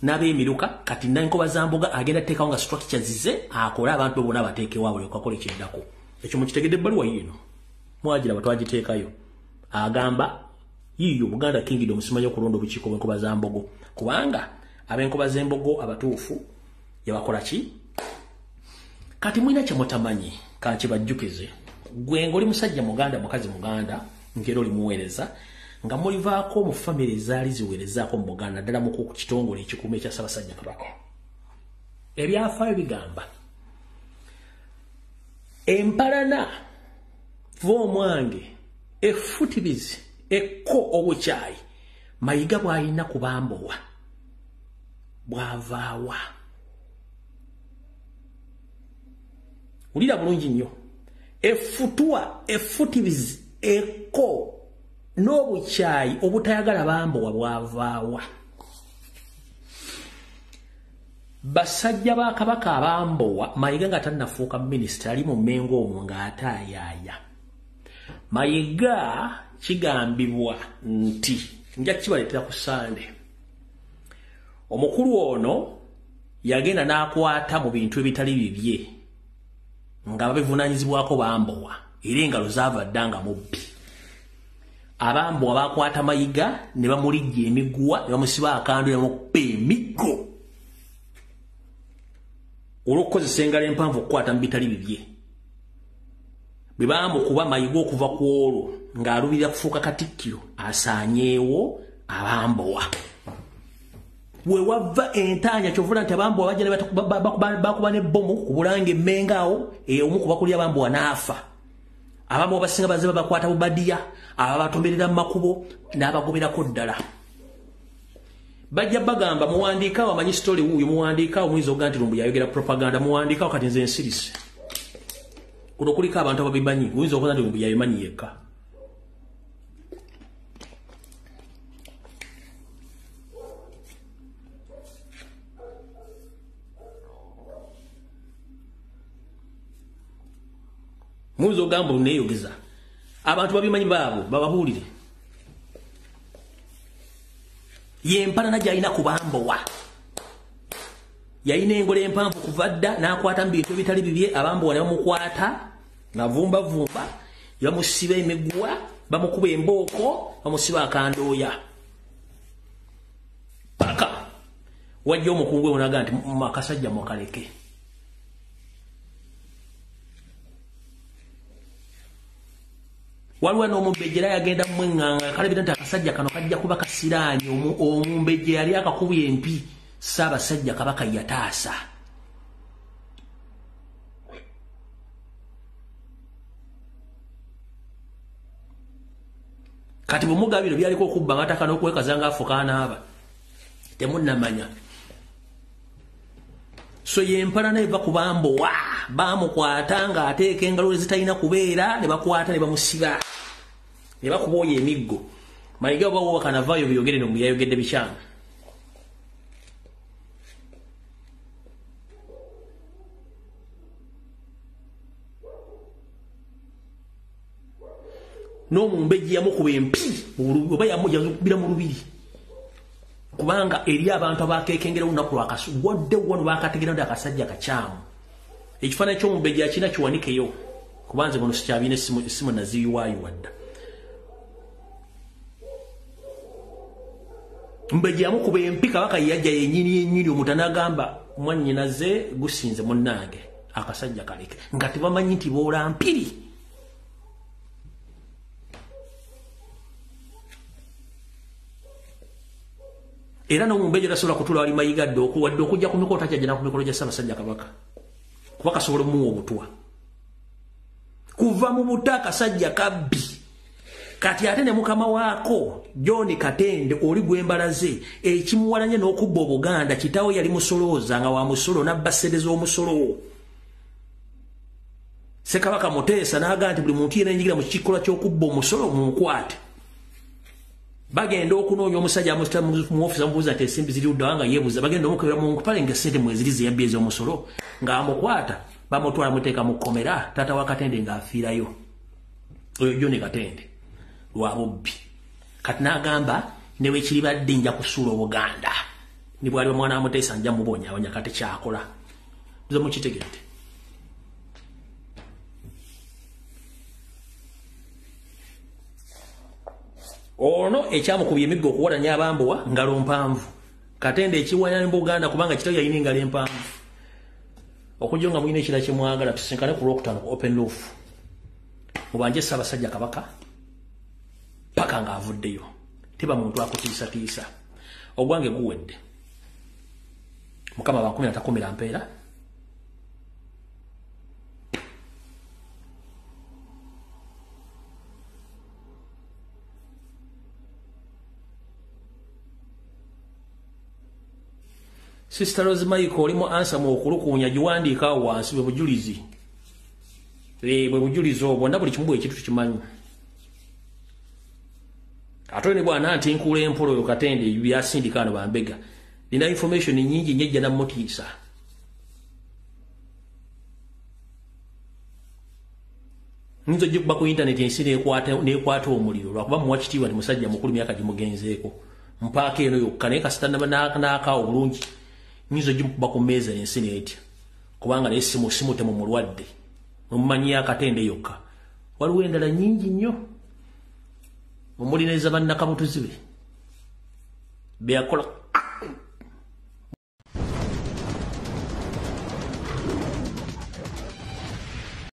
n'ab'emiruka. Kati n'enkoba za mboga agenda teekawo nga structures ze akole abantu be bonna abateekewo abo balyoke bakole ekiddako. Ekyo mukitegedde ebbaluwa yiino mwagiraba twagiteekayo. Agamba yiiyo Buganda Kingdom simanyi okulonda obukiiko bw'enkoba za mbogo kubanga ab'enkoba z'embogo abatuufu yabakola ki? Kati mulina kye mutamanyi, kankibajjukize. Gwe ng'oli musajja Muganda, mukazi Muganda, ng'era oli muweereza, nga mulivaako mu famire ezaali ziweerezaako mu Buganda ddala mu kitongole ekikuuma ekya Ssaabasajja Kabaka. Ebyafaayo bigamba empalana v'omwange effutirizi ekko obukyayi Mayiga bw'alina ku bambowa bwavaawa. Wulira bulungi nnyo. Efutwa effutirizi ekko n'obukyayi obutayagala bambowa bwavaawa. Basajja ba Kabaka abambowa Mayiga nga tannafuuka minisita ali mu Mmengo omwo ng'ataayaaya. Mayiga kigambibwa nti nja kibaleetera ku Sande. Omukulu ono yagenda n'akwata mu bintu ebitali bibye nga babivunaanyizibwako bambowa era engalo zaava dda nga mubbi. Abambowa bakwata Mayiga ne bamulijja emiguwa ne bamusiba akandu ne bamukuba emiggo olw'okukozesa engalo empanvu okukwata mu bitali bibye. Bwe baamukuba Mayiga okuva ku olwo ng'alubirira kufuuka katikkiro asaanyeewo abambowa. We wava entaanya kyovula nti abambowa bajja ne bakuba n'ebbomu ku Bulange Mmengo awo, omu ku bakulira abambowa n'afa. Abambowa basinga bazze babakwata bubadiya, ababatomberera mu makubo n'abagoberako ddala. Bajja bagamba muwandiikawo amanyi story wuuyo, muwandiikawo muyinza okuga nti Lumbu yayogera propaganda, muwandiikawo kati nze nsirise. Kuno kuliko abantu ababimanyi, oyinza okuga nti Lumbu yabimanyi yekka. Muyinza okugamba neeyogeza. Abantu babimanyi baabo bababuulire. Ye empalana gy'alina ku bambowa. Yalina engolo empanvu kuva dda n'akwata mu bintu ebitali bibye, abambowa ne bamukwata ngavumbavumba, ne bamusiba emiguwa, bamukuba embooko, bamusiba akandooya. Paka wajja omukungu we n'agamba nti akasajja mukaleke. Waliwo n'omumbejja yagenda mweŋŋanga kalabira nti akasajja kano kajja kuba kasiraanyi. Omumbejja yali akakubye empi, Ssaabasajja Kabaka yataasa. Kati bwe mugabiro byaliko okubba amataka n'okwekaza ng'afuka anaaba, temunnamanya. So yempalana eva ku bambowa, bamukwata ng'ateeka engalo ezitalina kubeera, ne bakwata ne bamusiba, ne bakuba oyo emiggo. Mayiga oba wakanavaayo byogere no yayogedde bikyamu. N'omumbejja yamukuba empi oba yamukubira mu lubiri, kubanga eri abantu abakekengera olunaku lwakasu wadde wano bakategeera nti akasajja kakyamu. Ekifaananyi ky'omumbejja akina kiwanikeyo, kubanze buno sikyabina essimu naziyiwaayiwa dda. Mbejja yamukuba empi, Kabaka yajja yennyini yennyini omuntu n'agamba mwannyinaze gusinze munnange akasajja kaleke, nga tebamanyi nti boola mpiri. Era n'omumbejja tasobola kutuula wali Mayiga dde wadde okujja ku mikolo, takyajja na ku mikolo gya Ssaabasajja Kabaka, kuba kasobola omuwa obutwa kuva mu buto. Akasajja kabbi. Kati ate ne mukama waako John Katende oli gwembalaze ekimuwalanye n'okubba Obuganda, kitaawe yali musolooza nga wa musolo n'abba ssente z'omusolo. Ssekabaka Muteesa n'agamba nti buli muntu yenna yenyigira mu kikolwa ky'okubba omusolo munkwate. Bagenda okunoonya omusajja mu ofisi amubuuza nti ensimbi ziri ludda nga yeebuuza, bagenda omukebera mu mpale nga ssente mweziri ze yabbye ez'omusolo, ng'amukwata bamutwala muteeka mu kkomera. Taata wa Katende ng'afiirayo, oyo John Katende lwa bubbi. Kati n'agamba ne bwe kiribadde nja kusuula Obuganda, ne bw'aliba mwana wa Muteesa nja mubonyaabonya. Kati kyakola nze mukitegedde. Ono ekyamukubye emiggo okuwalanya abambowa ngalo mpanvu. Katende ekiwalanya Buganda kubanga kitaawe yalina engalo empanvu. Okujja nga mulina ekirala kye mwagala, tusinkane ku Lwokutaano ku Open Roof. Mubanje Ssaabasajja Kabaka paka ng'avuddeyo. Teba muntu akutiisatiisa. Ogwange guwedde. Mukama bankumira takumira mpeera. Sister Rose Michael olimu ansa mu okulukunya giwandiika awo wansi bwe bujulizi. Bwe bujulizi obwo na buli kimu bwe ekintu tukimanyi. Ate ne bwana nti nkuula empolo oyo Katende byasindika ano bambega. Nina information nnyingi nnyo ejja namutiisa. Nyinza ogikuba ku internet ensi n'ekwata omuliro lwakuba muwa kitiibwa nti musajja mukulu myaka gimugenzeeko. Mpaako eno yokka naye kasita n'akaawo bulungi. Nyinza ogikuba ku mmeeza ensi n'etya, kubanga naye simutemu mulwadde. Mumanyi Akatende yokka. Waliwo endala nnyingi nnyo omuli n'eza bannakabutuzi be beyakola.